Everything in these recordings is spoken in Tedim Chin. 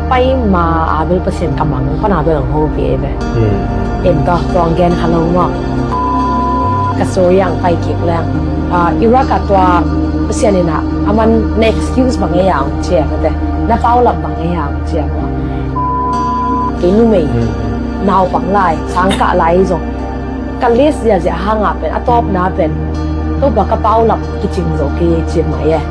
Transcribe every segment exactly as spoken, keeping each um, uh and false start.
Pai ma a bel Pasian ka mang pana bel ang ho pi e be. Hmm. Em to tong gen kha lo maw. Ka so yang pai kik leng. Ah, Iraq a tua Pasian ina aman na excuse bang e yang cia mate. Na paulap bang e yang cia maw. Kei numei. Hmm. Naupang lai, sangkah lai zong. Ka list ziazia hanga pen, a tawpna pen. Topa ka paulap kicing zo kei cin mai e.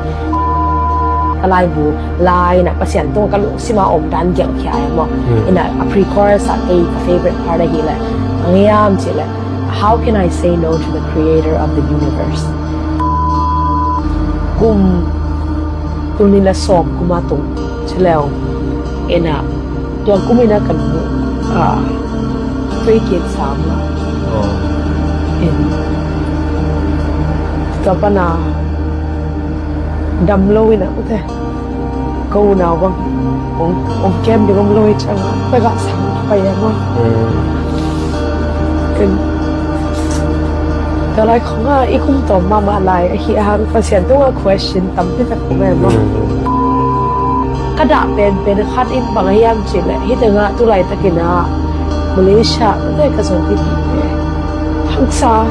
Ka laibu lai na Pasian tung ka lungsima om dan gelkhia e maw. Hmm. Ina a pre-chorus a kei ka favorite part ahi le. Ang iam ci le. How can I say no to the creator of the universe? Kum tul nih le sawm kuma tung ci leu. Ina tua kum ina kan mu. Ah. Three kids sam la. Oh. In. Tua pana dam lo ina ute. Ko unau bang. Ong, ong kem ding om lo i chang. Pega sang pa ya mo. Hmm. In. Tua lai khong a i kum tom mama lai. Hi hang Pasian tunga question tampi tak kum e mo. Hmm. Ka dah pen pen khat in bang hiam ci le. Hi tengah tu lai takin a Malaysia te ka zong pi pi te. Hangsa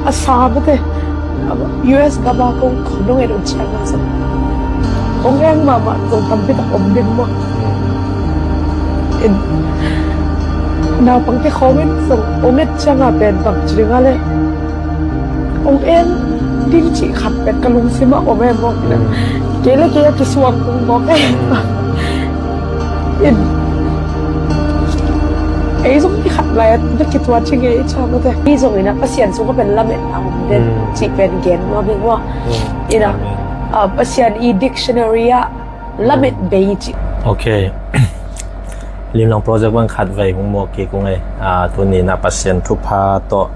a sa mate. U S gama kong kong nong et un ciang a sa. Kong eng mama zong tampi tak om ding mo. In naupang te kong et zong ong et ciang a pen bang ci ding a le. Ong en ding cih khat pek ka lungsim ah om em mawk ina. Kei le kei a kisuang kung mawk em. In ei zong i khat lai a na kituat ci ngei i ca mate. I zong ina Pasian sung a pen lamet a om den cih pen gen nuam hi mawk. Ina Pasian i dictionary ah lamet bei ci. Ok. Limlang project bang khat vei hong muak kik ung ei. Ah, tuni na Pasian thupha tawh,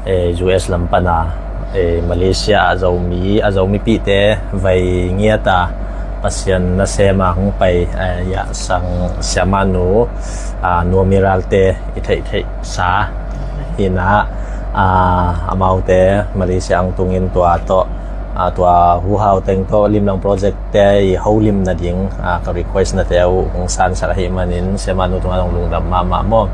eh, U S lam pana, eh, Malaysia ah Zomi, a Zomipihte vei ngiat a Pasian nasem a hong pai, eh, Yah Sang Siamanu, ah, Nuam Miralte i theih theih sa. Hi na, ah, amaute Malaysia ang tungin tua tawh, ah, tua huhau teng tawh limlang project te i holim nading, ah, ka request nate uh hong sansak ahih manin Siamanu tungah hong lungdam mahmah maw.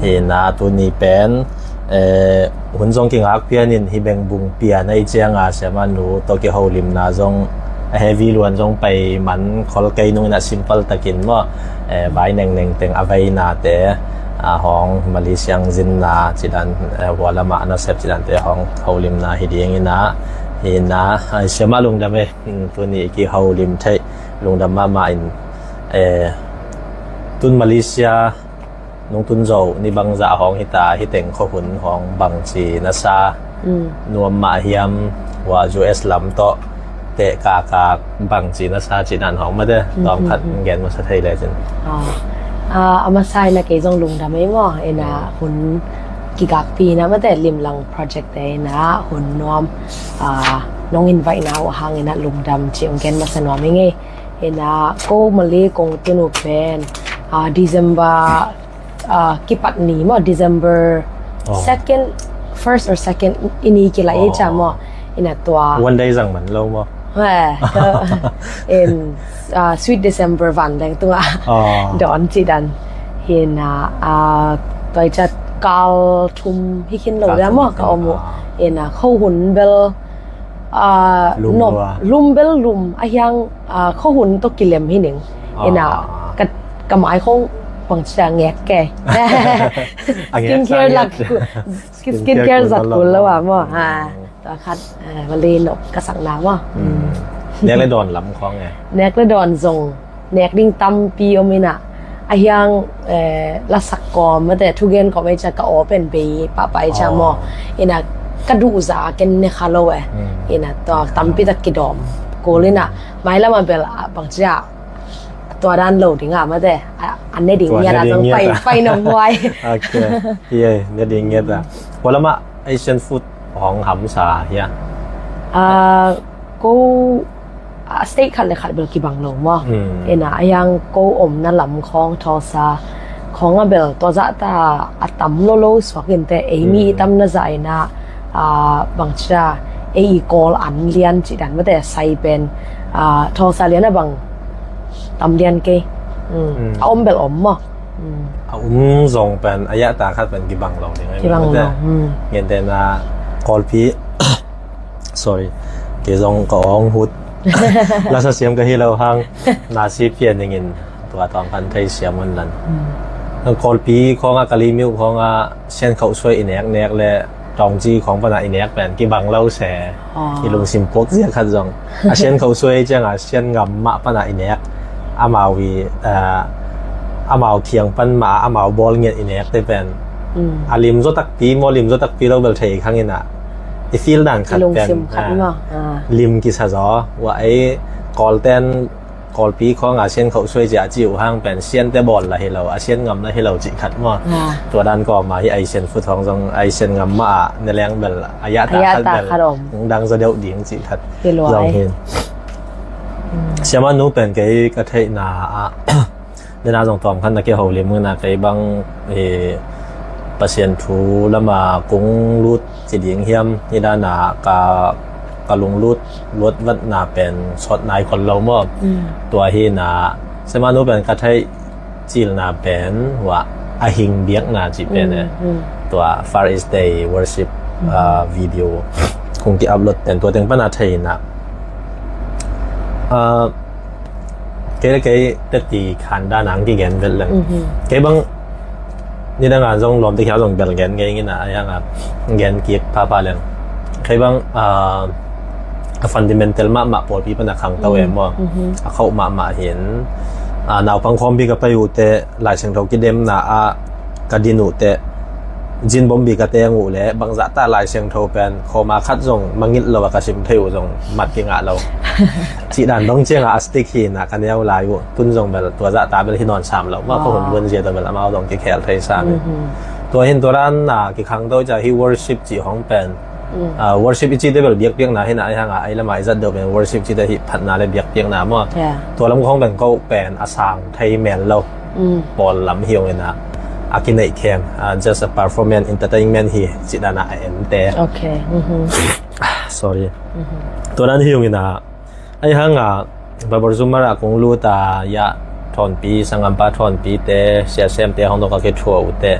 Hi na tuni pen, eh, hun zong kingak pianin hi beng bung pian ahi cianga Siamanu tawh kiholimna zong a heavy luan zong pai man khol kei nungin a simple takin maw, eh, vai nengneng teng a veinate, ah, hong Malaysia ang zinna cidan, eh, hua lamah nasep cidante hong holimna hi dingin ah, hi na, ah, Siama lungdam e. Hmm, tuni i kiholim theih lungdam mahmah in, eh, tun Malaysia nungtun zo ni bangzah hong hita, hiteng khuahun hong bangci nasa nuam mah hiam, hua U S lam tawh tehkakak bangci nasa cinan hong mate tawmkhat gen masa thei lecin. Ah, a masa ina kei zong lungdam ei maw, ina hun kigakpi ina mate limlang project te ina hun nuam, ah, nong invite na uh hang ina lungdam ci ong gen masa nuam i ngei. Ina ko Malay kong tunu pen, ah, December, ah, kipat ni maw, December second, first or second ini kila i ca maw. Ina tua one day zang man lo maw. In, ah, Sweet December van deng tunga dawn cidan. Ina, ah, tua i ca kal thum hi khin lo da maw ka om uh. Ina khuahun bel, ah, lum bel lum a hiang, ah, khuahun tawh kilem hi ning. Ina ka, ka mai khong bangcia ngek kei. Skincare lak, skincare zat kul lo a maw. Tua khat, eh, vali nok ka sakna maw. Nek le dawn lam khong e. Nek le dawn zong nek ding tampi om ina. A hiang, eh, lasak kawm mate thugen kawm ei ca ka aw pen bei pahpah ei ca maw. Ina ka duhza ken ne kha lo e. Ina tua tampi tak kidawm kul ina. Mailam a bel a bangcia tua dan lo ding a mate. A ne ding ngiat a zong pai, pai nong huai. Ok. Hi ei, ne ding ngiat a. Hua lamah Asian food hong hamsa hia? Ah, ko, ah, state khat le khat bel kibang lo maw. Ina a hiang ko omna lam khong Tulsa khong a bel tua zahta a tam lo lo suak in te ei mi i tamna zah ina, ah, bangcia ei i kawl an lian cidan mate sai pen, ah, Tulsa lian a bang tam lian kei. Mm. A om bel om maw? Mm. A um zong pen a yahta khat pen kibang lo ding a, kibang lo. Mm. Gentehna Kawlpi, sorry, kei zong ka awng hut. Lasa siam ka hi lo hang, na si pian dingin tua tawng khan thei siam un lan. Mm. Kawlpi khawngah, Kalemyo khawngah Sian Khauh Suai i neknek le Taungci khawng pana i nek pen kibang lo se. Ah. I lungsim puak zia khat zong, a Sian Khauh Suai cianga Sian ngam mah pana i nek, amau i, ah, amau kiang pan mah, amau bawl ngiat i nekte pen, mm, a lim zaw takpi maw, lim zaw takpi lo bel thei khang inah, i feel dan khat pen, i lungsim khat, ah, maw? Ah. Lim kisa zaw, ua ei Kawlten Kawlpi khawngah Sian Khauh Suai cia a ci uh hang pen Siante bawl la hi lo, a Sian ngam la hi lo cih khat maw? Ah. Tua dan kawma hi ai Sian Khauh Suai zong ai Sian ngam mah ah ne leng bel a yahta khat bel khat om, dang zaw deuh ding cih khat zong hi. Mm. Siamah nu pen kei ka theihna ah, nena zong tawm khan na kiholim nginah kei bang, eh, Pasian thu lama kong lut ci ding hiam, hi dana ka, ka lunglut luat vatna pen sawt nai khol lo maw? Mm. Tua hi na, siamah nu pen ka theih cilna pen, ua, a hing biakna cih pen e. Mm, mm. Tua Father's Day worship, mm, ah, video kong ki-upload pen tua teng pana thei na. Ah, kei le kei teti khan dana ang kigen vet leng. Mhm. Kei bang nidanga zong lawmte khia zong bel gen ngei ngina, a hianga gen kik phapha leng. Kei bang, ah, a fundamental mahmah pawlpi pana khangto e maw? Mhm. A khauh mahmah hin, ah, naupang khawmpi ka pai uh teh, Lai Siangtho kidemna ah ka din uh teh, zin bawmbi ka teng uh leh bangzah ta Lai Siangtho pen khawma khat zong mangilh lo a ka sim thei uh zong mat kingah lo. Cih dan dong ciangah a stick hi na ka neu lai uh. Tun zong bel tua zah ta bel hi nawn sam lo. Mah ka hun luan zia ta bel amau dong kikhel thei sam hi. Mhm. Tua hin tua dan a kikhangto cia hi worship cih hong pen. Mm. Ah, worship i cite bel biakpiakna hi na, a hianga ei lama i zat deuh pen worship cite hi phatna le biakpiakna maw? Yeah. Tua lam khong pen ko pen a sang thei mel lo. Mm. Pawl lam hi ong ina, a kineih khem, ah, just a performance, entertainment hi cih dana a ente. Okay. Mhm. Sorry. Mhm. Tua dan hi ong ina, Ahi hanga Bible Zumar ah kong lut a, ya, Thawnpi, sanggampa Thawnpi te, Sia Sem te hong dong ka kithuah uh teh,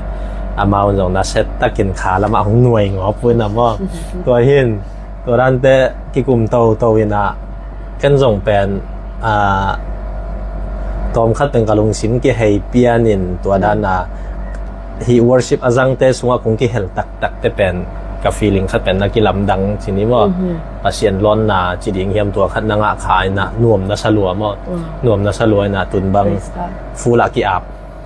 amau zong nasia takin kha lamah hong nuai ngawp uh na maw. Tua hin, tua dante kikum toto ina, ken zong pen, ah, tawmkhat pen ka lungsim kihei pianin tua dana, hih worship a zangte sungah kong kihel taktakte pen ka feeling khat pen na kilamdang cini maw? Mhm. Pasian lawnna ci ding hiam tua khat na ngah kha ina nuam na sa lua maw? Wow. Nuam na sa lua ina tun bang. Praise God. Full a ki-ap.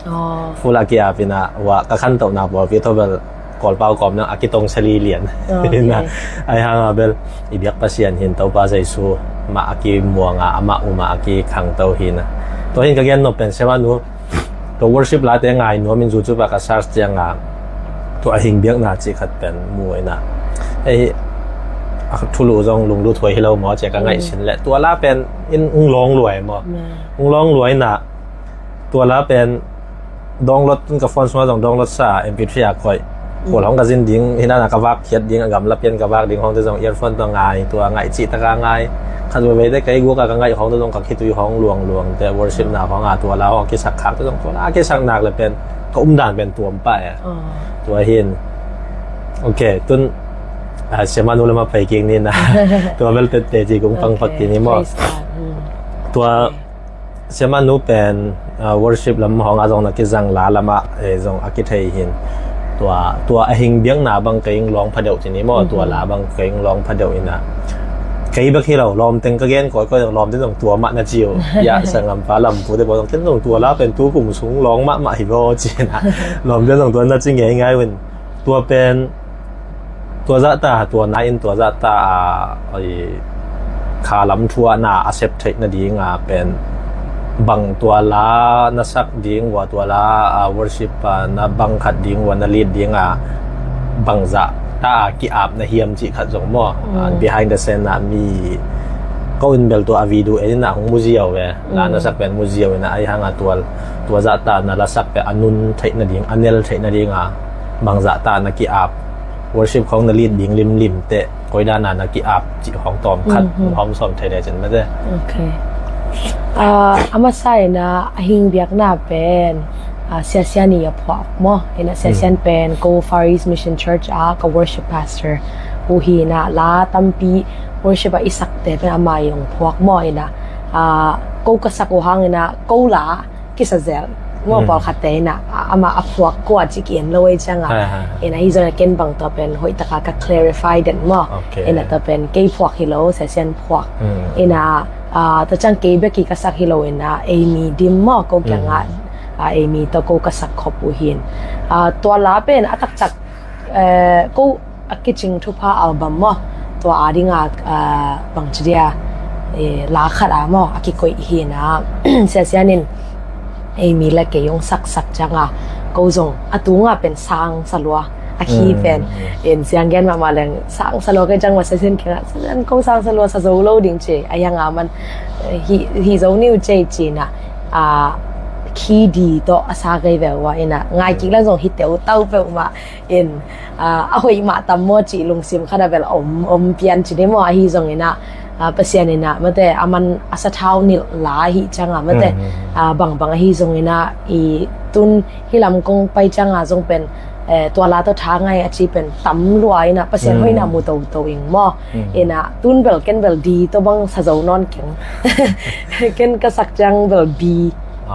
Oh. Full a ki-ap ina, ua, ka khantohna pawlpi tawh bel Kawlpau kawm nang a kitong sa lilian. Oh, okay. Ina, ahi hanga bel i biak Pasian hin Topa Jesu mah a kimuanga, amah uma a kikhangto hi na. Tua hin ka gen nop pen siamah nu, tua worship late ngai nuamin zu cu pa ka search cianga tua a hing biakna cih khat pen mu ina. Ei, a thulu zong lunglut huai hi lo maw cia ka ngaih sin leh. Tua la pen in ung lawng luai maw? Ung lawng luai na. Tua la pen download in ka phone sungah zong download sa, M P three a koih. Khual hong ka zin ding, hi dana ka vak khiat ding, a gamla pian ka vak ding hong te zong earphone tawh ngai, tua ngaih cih taka ngai. Khat veivei te kei guak a ka ngaih hong te zong ka khitui hong luangluang te, worship na hong a tua la hong a kisak khak te zong tua la a kisak nak le pen ka umdan pen tuam pah e. Oh. Tua hin. Ok, tun, ah, siamah nu lamah pai kik ni na. Tua bel tette ci kung pang pak ti ni maw. Praise God. Hmm. Tua Siamah nu pen, ah, worship lam hong a zong na kizang la lamah, eh, zong a kithei hin. Tua, tua a hing biakna bang kei ing lawng phadeuh cini maw, tua la bang kei ing lawng phadeuh ina. Kei bek hi lo, lawmteng ka gen kawikawi zong lawmteng zong tua mah na ci uh. Ya, sanggampa lampu te pawl zong, ken zong tua la pen tu kum sung lawng mahmah hi baw cina. Lawmteng zong tua na ci ngeingai un. Tua pen, tua zahta, tua nai in tua zahta, a, oi, kha lam thu a na a sep theih nadinga pen bang tua la na sak ding ua, tua la, a, worship, a, na bang khat ding ua, na lead dinga bang zahta a ki-ap na hiam cih khat zong maw. A, behind the scene a mi ko in bel tua a video en ina hong mu ziau ve. La na sak pen mu ziau ina ahi hanga tua, tua zahta na la sak pen a nun theih nading, a nel theih nadinga bang zahta na ki-ap, worship khong na lead ding limlim teh koi dana na ki-ap cih khong tawm khat hong sawm thei le cin mate. Ok. Ah, a masa in ah a hing biakna pen, ah, Sia Sian in a phuak maw. In ah Sia Sian pen ko Far East Mission Church ah ka worship pastor uh hi in ah la tampi worship ah i sakte pen amah in hong phuak maw. In ah, ah, ko ka sak uh hang in ah ko la kisa zel maw, pawlkhatte in ah, ah, amah a phuak kua ci ki-en lo ei ciang ah. In ah hi zong in ah ken bang tua pen hoih taka ka clarify den maw. In ah tua pen kei phuak hi lo, Sia Sian phuak. In ah, ah, tua ciang kei bek hi ka sak hi lo in ah Amy Dim maw, ko kiang ah, ah, Amy tawh ko ka sak khop uh hi in. Ah, tua la pen a taktak, eh, ko a kicing thupha album maw, tua a ding ah, ah, bangci dia, eh, la khat ah maw a kikoih hi in ah Sia Sian in Amy le kei hong saksak ciang ah ko zong a tung ah pen sang sa lua, a key pen. In ciang gen mahmah leng sang sa lua kei ciang mah Sia Sian kiang ah, Sia Sian, ko sang sa lua sa zo lo ding ci. A hi hang a man, eh, hi, hi zo ni uh ci ci in ah, ah, key D tawh a sa kei ve uh ah. In ah ngai kik leng zong hi teu tau peuhmah. In, ah, a hoih mah tam maw cih lungsim khat ah bel om, om pian ci ni maw. Ahi zong in ah, ah, Pasian in ah mate, a man a sathau nilh la ahih ciang ah mate, ah, bangbang ahi zong in ah i tun hih lam kong pai ciang ah zong pen, eh, tua la tawh tha ngai a ci pen tam lua in ah Pasian hoihna mu toto ing maw. In ah tun bel ken bel D tawh bang sa zo nawn keng. Ken ka sak ciang bel B,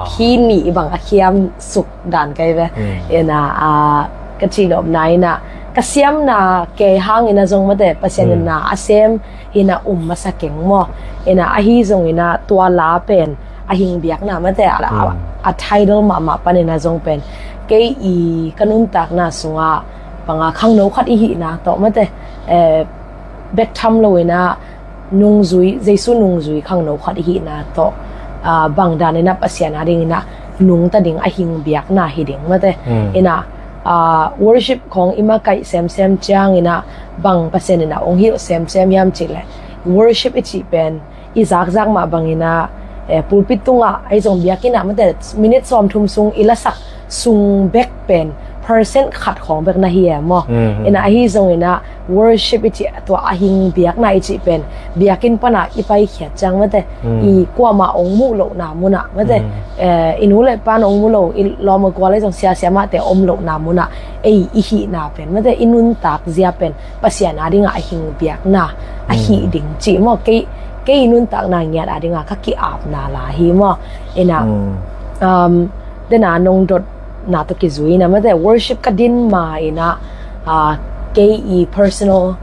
key nih bang a khiam suk dan kei ve. In ah, ah, ka cihnopna in ah ka siamna kei hang in ah zong mate, Pasian in ah a sem in ah um masa keng maw. In ah ahi zong in ah tua la pen a hing biakna mate, a, a, a title mahmah pan in ah zong pen kei i ka nuntakna sungah bang a khangno khat i hihna tawh mate, eh, bek tham lo in ah nungzui, Jesu nungzui khangno khat i hihna tawh, ah, bang dan in ah Pasian a ding in ah nungta ding a hing biakna hi ding mate. In ah, ah, worship khawng i makaih semsem ciang in ah bang Pasian in ah hong hilh semsem hiam cih leh, worship i cih pen i zakzak mah bang in ah, eh, pulpit tungah ahi zong biakinn ah mate, minute sawmthum sung i lasak sung bek pen percent khat khawng bek na hi e maw. In ah ahi zong in ah worship i cih, tua a hing biakna i cih pen biakinn pan ah i paikhiat ciang mate, i kuamah hong muh lohna mun ah mate, eh, i nu le pa in hong mu lo, i lawm a gual ahi zong sia siamahte om lohna mun ah ei i hihna pen mate, i nuntak zia pen Pasian a ding ah a hing biakna a hih ding cih maw. Kei, kei i nuntakna ngiat a ding ah ka ki-apna la hi maw. In ah, um, den a nong dot na tawh kizui in ah mate, worship ka din ma in ah, ah, kei i personal,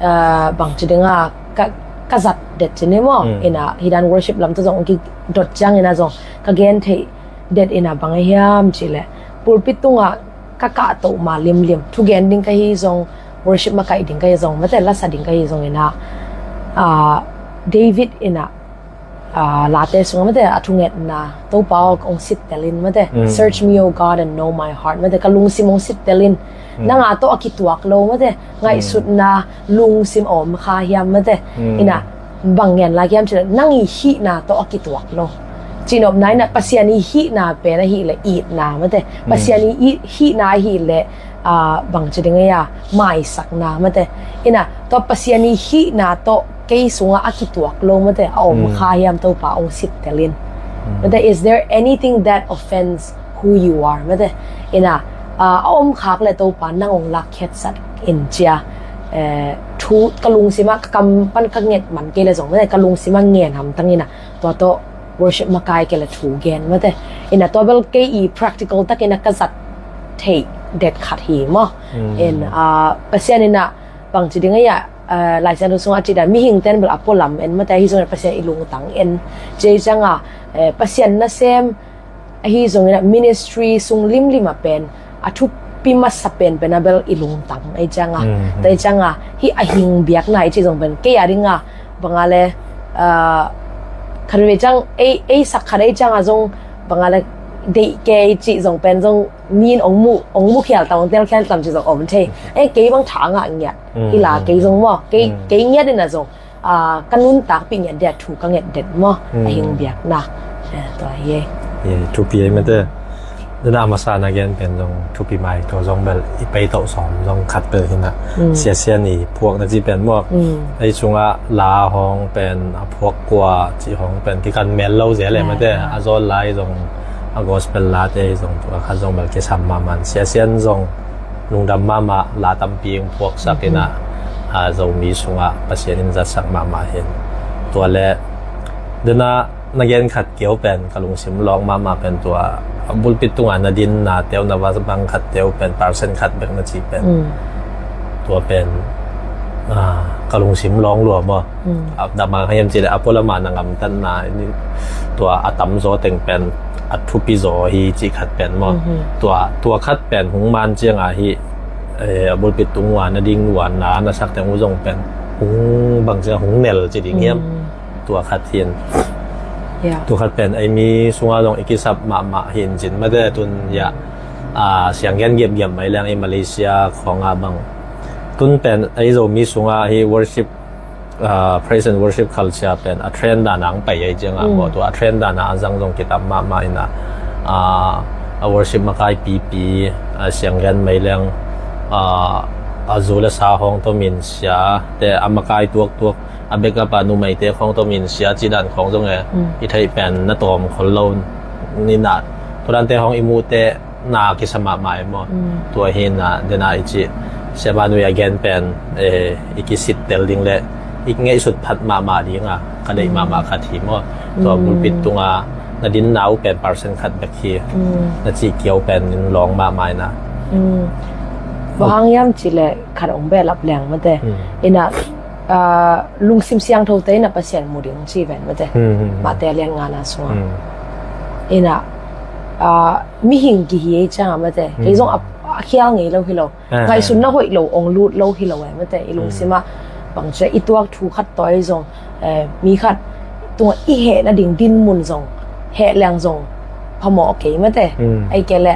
ah, bangci ding ah ka, ka zat det ci ni maw. In ah hi dan worship lam tawh zong ki dot ciang in ah zong ka gen theih det in ah bang a hiam cih leh, pulpit tungah ka kahtoh ma limlim, thugen ding ka hi zong, worship makaih ding ka hi zong mate, lasa ding ka hi zong in ah, ah, David in ah, ah, Late sungah mate, a thungetna, Topa aw, hong sittel in mate, "Search me, O God, and know my heart," mate, ka lungsim hong sittel in. Nang a tawh a kituak lo mate, ngaihsutna lungsim a om kha hiam mate. In ah bang ngen lai hiam cih leh, nang i hihna tawh a kituak lo. Cihnopna in ah Pasian i hihna pen ahih leh itna mate, Pasian i, i hihna ahih leh, ah, bangci ding ei a, maisakna mate. In ah tua Pasian i hihna tawh kei sungah a kituak lo mate, a om kha hiam, Topa hong sittel in. Mate, is there anything that offends who you are mate. In ah, ah, a om khak leh Topa nang hong lak khetsat in cia, eh, thu ka lungsim ah, ka kam pan ka nget man kei leh zong mate, ka lungsim ah ngen hamtang in ah tua tawh worship makai kei leh thu gen mate. In ah tua bel kei i practical tak in ah ka zat theih det khat hi maw. In ah Pasian in ah bangci ding ei a, ah, Lai Siangtho sungah a cih dan mihingte'n bel a pualam en mate, ahi zong in ah Pasian i lungtang en. Cia ciang ah, eh, Pasian nasem ahi zong in ah ministry sung limlim ah pen a thupi masa penpen ah bel i lungtang ei ciang ah. Tua ei ciang ah hih a hing biakna i cih zong pen kei a ding ah bang a leh, ah, khat vei ciang ei, ei sak khat ei ciang ah zong bang a leh deih kei cih zong pen zong mi in hong mu, hong mu khial tam, hong tel khial tam cih zong om thei. Eh, kei bang tha ngah ngiat hi la, kei zong maw, kei, kei ngiat in ah zong, ah, ka nuntakpih ngiat dia thu ka nget det maw. A hing biakna, eh, tua hi e. Thupi ei mate. Dena masa na gen pen zong thupi mai, tua zong bel i pai tawh sawm zong khat bel hi na. Siasian i phuak na ci pen maw? Ei sungah la hong pen a phuak kua ci hong pen kikan mel lo zel e mate. A zawl lai zong, a gospel late zong, tua khat zong bel kisam mahmah. Siasian zong lungdam mahmah, la tampi hong phuaksak hi na. A Zomi sungah Pasian in zatsak mahmah hi. Tua le dena na gen khat keu pen ka lungsim lawng mahmah pen tua a pulpit tungah na din na teu, na va bang khat teu pen percent khat bek na ci pen. Tua pen ka lungsim lawng lua maw? A dah mang hiam ci le a pualama na ngamtatna tua a tamzaw teng pen a thupi zaw hi ci khat pen maw? Tua, tua khat pen hong man cianga hi, a pulpit tungah na ding ua na na sak teng uh zong pen hong bang cianga hong nel ci ding hiam? Tua khat hin. Tua khat pen ei mi sungah zong i kisap mahmah hin cin mate tun ya. Sianggen giapgiap mai leng i Malaysia khawngah bang tun pen ei Zomi sungah hi worship, praise and worship culture pen a trend dana ang pai ei ciangah maw, tua a trend dana a zang zong kitam mahmah ina. A worship makai pipi, sianggen mai leng a zu le sa hong tomin sia te a makai tuaktuak a backup a numeite khawng tomin sia ci dan khawng zong e i theih pen na tawm khol lo nina. Tua dante hong i muhte na kisa mahmah e maw? Tua hi na dena i ci siapa nui a gen pen i kisittel ding le i ngaihsut phat mahmah dinga ka deih mahmah khat hi maw? Tua pulpit tunga na din na uh pen percent khat bek hi na ci kiau pen in lawng mahmah ina. Bang hang hiam ci le khat ong behlap leng mate. Ina lungsim siangtho te ina Pasian mu ding ci ven mate. Mate lian ngana sunga ina mihing kihi ei cianga mate. Kei zong a khial ngei lo hi lo. Ngaihsutna hoih lo ong lut lo hi lo e mate. I lungsima bang cia i tuak thu khat tawi zong mi khat tunga i heh nading dinmun zong heh leng zong phamawh kei mate. Ei ke le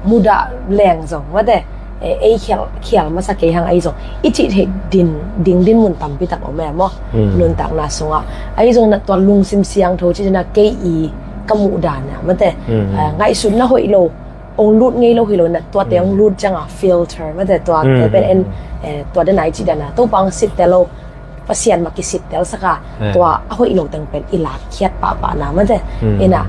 mudah leng zong mate. Ei khial, khial masa kei hang ei zong i cih theih din, ding dinmun tampi tak om e maw? Nuntakna sungah ei zong na tua lungsim siangtho ci na kei i ka muh dan a mate. Ngaihsutna hoih lo ong lut ngei lo hi lo na tuate ong lut cianga filter mate tuate pen en tua dena i cih dana Topa ong sitte lo Pasian mah kisittel saka tua a hoih lo teng pen i lakkhiat pahpahna mate. Ina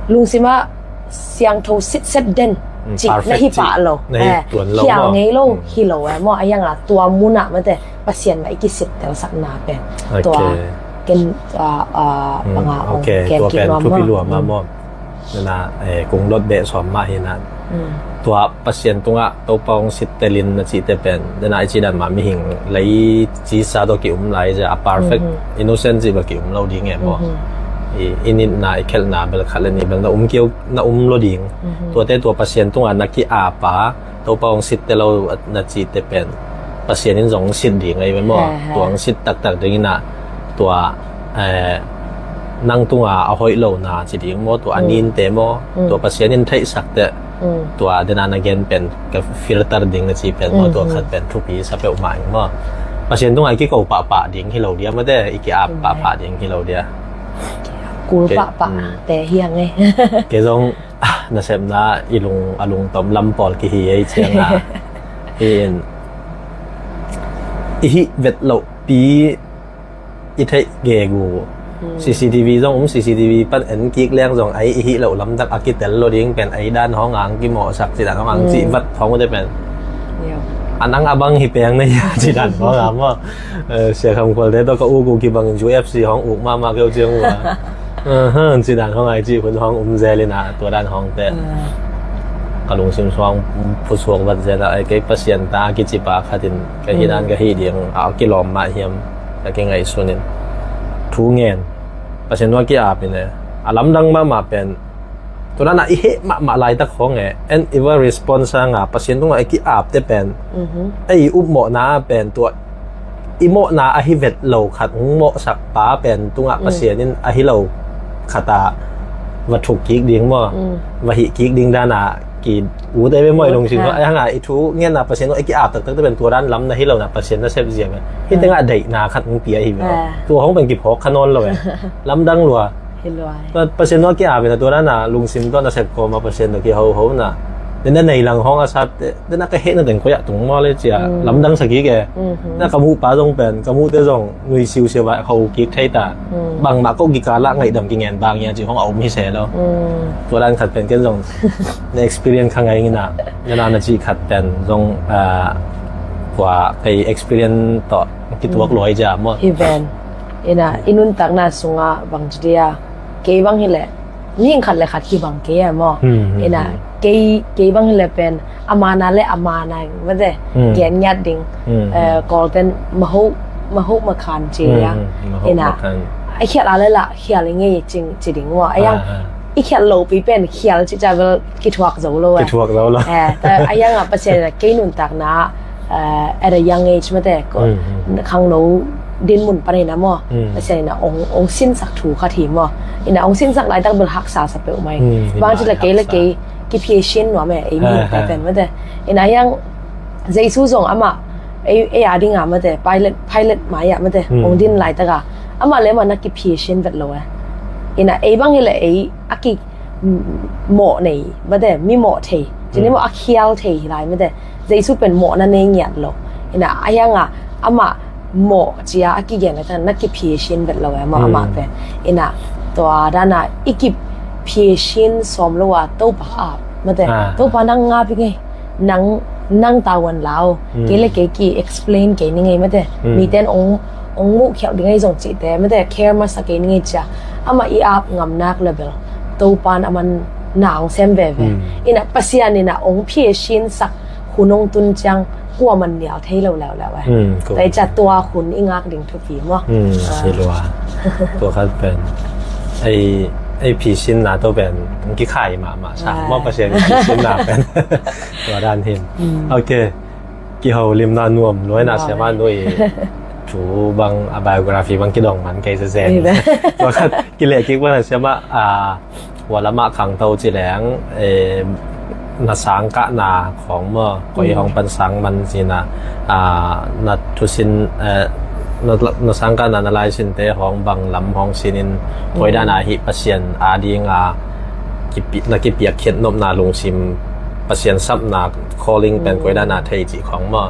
lungsima siangtho sitset den cih na hi pah lo, khial ngei lo hi lo e maw? A hianga tua muna mate Pasian mah i kisittel sakna pen tua ken banga ong ken kik nuam maw? Nana kung dot beh sawm mah hi na. Tua Pasian tungah Topa hong sittelin na cihte pen dena i cih dan mah mihing lei cisa tawh ki-um lai zia a perfect innocent cih bel ki-um lo ding e maw? I nitna i khelhna bel khat le nih bel na um keu na um lo ding. Tuate tua Pasian tungah na ki-apa Topa hong sitte lo na cihte pen Pasian in zong sit ding ahi ve maw? Tua hong sit taktak dingin ah tua nang tunga a hoih lo na ci ding maw, tua a ninte maw, tua Pasian in theihsakte tua dena na gen pen ka filter ding na ci pen maw, tua khat pen thupi sa peuhmah ing maw? Pasian tunga i kiko pahpah ding hi lo dia mate, i ki-ap pahpah ding hi lo dia. Kul pahpah te hiang e. Kei zong nasepna i lung a lungtom lam pawl kihi ei cianga hi in i hih vet loh pi i theih gegu. CCTV zong um, CCTV pan en kik leng zong ai i hih loh lamtak a kitel lo ding pen ai dan hong ang kimawhsak ci dan hong ang cih vat hong ute pen a nang a bang hi peng na hia ci dan hong ang maw? Sia Kham Khualte tawh ka uk uh kibangin UFC hong uk mahmah keu ciang uh a ci dan hong ai cih hun hong um zel in ah tua dan hong te ka lungsim suang phusuak vat zel ah ai kei Pasian ta kicipa khatin ka hi dan ka hi ding a kilawm mah hiam ka kingaihsun in thu ngen Pasian tua ki-ap in e a lamdang mahmah pen tua dan ah i heh mahmah laitak hong e and i va response a nga Pasian tungah i ki-apte pen ei i upmawhna pen tua i mawhna ahi vet lo khat hong mawhsak pa pen tungah Pasian in ahi lo khat ah va thuk kik ding maw, va hih kik ding dan ah ki ute ve maw i lungsim ai hang a i thu ngenna Pasian tungah i ki-ap taktakte pen tua dan lam na hi lo na Pasian na sep zia ve hi tengah deihna khat hong pia hi ve tua hong pen kiphawk kha nawn lo e lamdang lua. Pasian tawh ki-ap in a, tua dan a lungsim tawh na sep kawm a Pasian tawh kihoho na. Dena nei lang hong a sat dena ka hehna teng koi ah tung maw le cia lamdang sa kik e. Na ka muh pa zong pen ka muhte zong nui siusiu a ho kik thei ta. Bangmah ko kikal ah ngaihdam kingen bang ia ci hong a om hi se lo. Tua dan khat pen ken zong na experience kha ngai ina, na na na ci khat pen zong tua kei experience tawh kituak luai cia maw. Hi ven. Ina i nuntakna sungah bang ci dia, kei bang hileh mihing khat le khat kibang kei a maw. Ina kei kei bang hileh pen amana le amana mate gen ngiat ding. Kawlten maho maho makhan ci a. Ina a khial a le lah khial i ngei cing ci ding maw. A yang i khial lo pi pen khial ci ca bel kithuak zo lo e. Kithuak zo lo. A yang a Pasian ina kei nuntakna at a young age mate khangno dinmun panin a maw. Pasian ina ong sinsak thu khat hi maw. Ina ong sinsak laitak bel haksa sa peuh mai. Bang ci la kei la kei kiphiasin nuam e ei mi pen mate. Ina a yang Jesu zong amah ei a dinga mate Pilate Pilate mai ah mate ong din laitaka amah le amah na kiphiasin vet lo e. Ina ei bang hileh ei a ki mawh nei mate mi mawh thei cini maw a khial thei hi lai mate. Jesu pen mawhna nei ngiat lo. Ina a hianga amah mawh cia a kigen le tan na kiphiasin vet lo e maw amah pen. Ina tua dana i kiphiasin sawm lo a Topa ap mate. Topa nang ngap i ngei nang nang tawan lau. Kei le kei ki explain kei ni ngei mate. Miten ong ong muh khiauh ding ei zong cihte mate care masa kei ni ngei cia. Amah i ap ngamnak le bel Topan aman na ong sem veve. Ina Pasian ina ong phiasin sak hun ong tun ciang kua man nial thei lo leuleu e. Tai cia tua hun i ngak ding thupi maw. Hi lua. Tua khat pen ei ei phisinna to pen kikhai mahmah sa maw Pasian phisinna pen. Tua dan hin. Ok. Kiholimna nuam luaina siama nui thu bang a biography bang kidong man kei zezen. Tua khat kileh kik bang a siama a hualamah khangto ci leng na sangkahna khawng maw koi hong pan sang man cina na thusin na sangkahna na laisinte hong bang lam hong sinin koi dana hih Pasian a dinga na kipiak khiat nopna lungsim Pasian sapna calling pen koi dana thei cih khawng maw.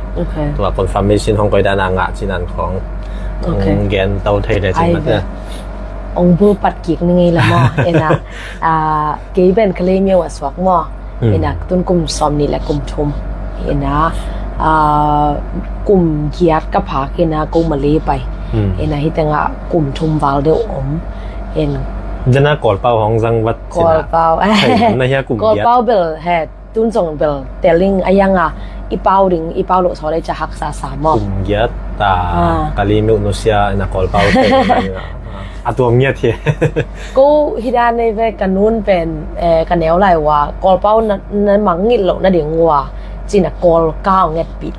Tua confirmation hong koi dana ngah cinan khawng. Gen to thei le cih mate. Ong bul pat kik ni ngei la maw. Ina kei ben ka lei miau a suak maw. Ina tun kum sawm nih le kum thum. Ina kum giat ka phak ina ko Malay pai. Ina hitengah kum thum val deuh om. Dena Kawlpau hong zang vat cina. Kawlpau. Na hia kum giat. Kawlpau bel het. Tun zong bel telling a yanga i pau ding i pau loh sawlei ca haksa sa maw. Kum giat ta ka limeuh nusia ina Kawlpau te a tuam ngiat hi. Ko hida nei ve ka nun pen ka neu lai ua Kawlpau na mangngilh loh nading ua cina Kawlka ong etpih.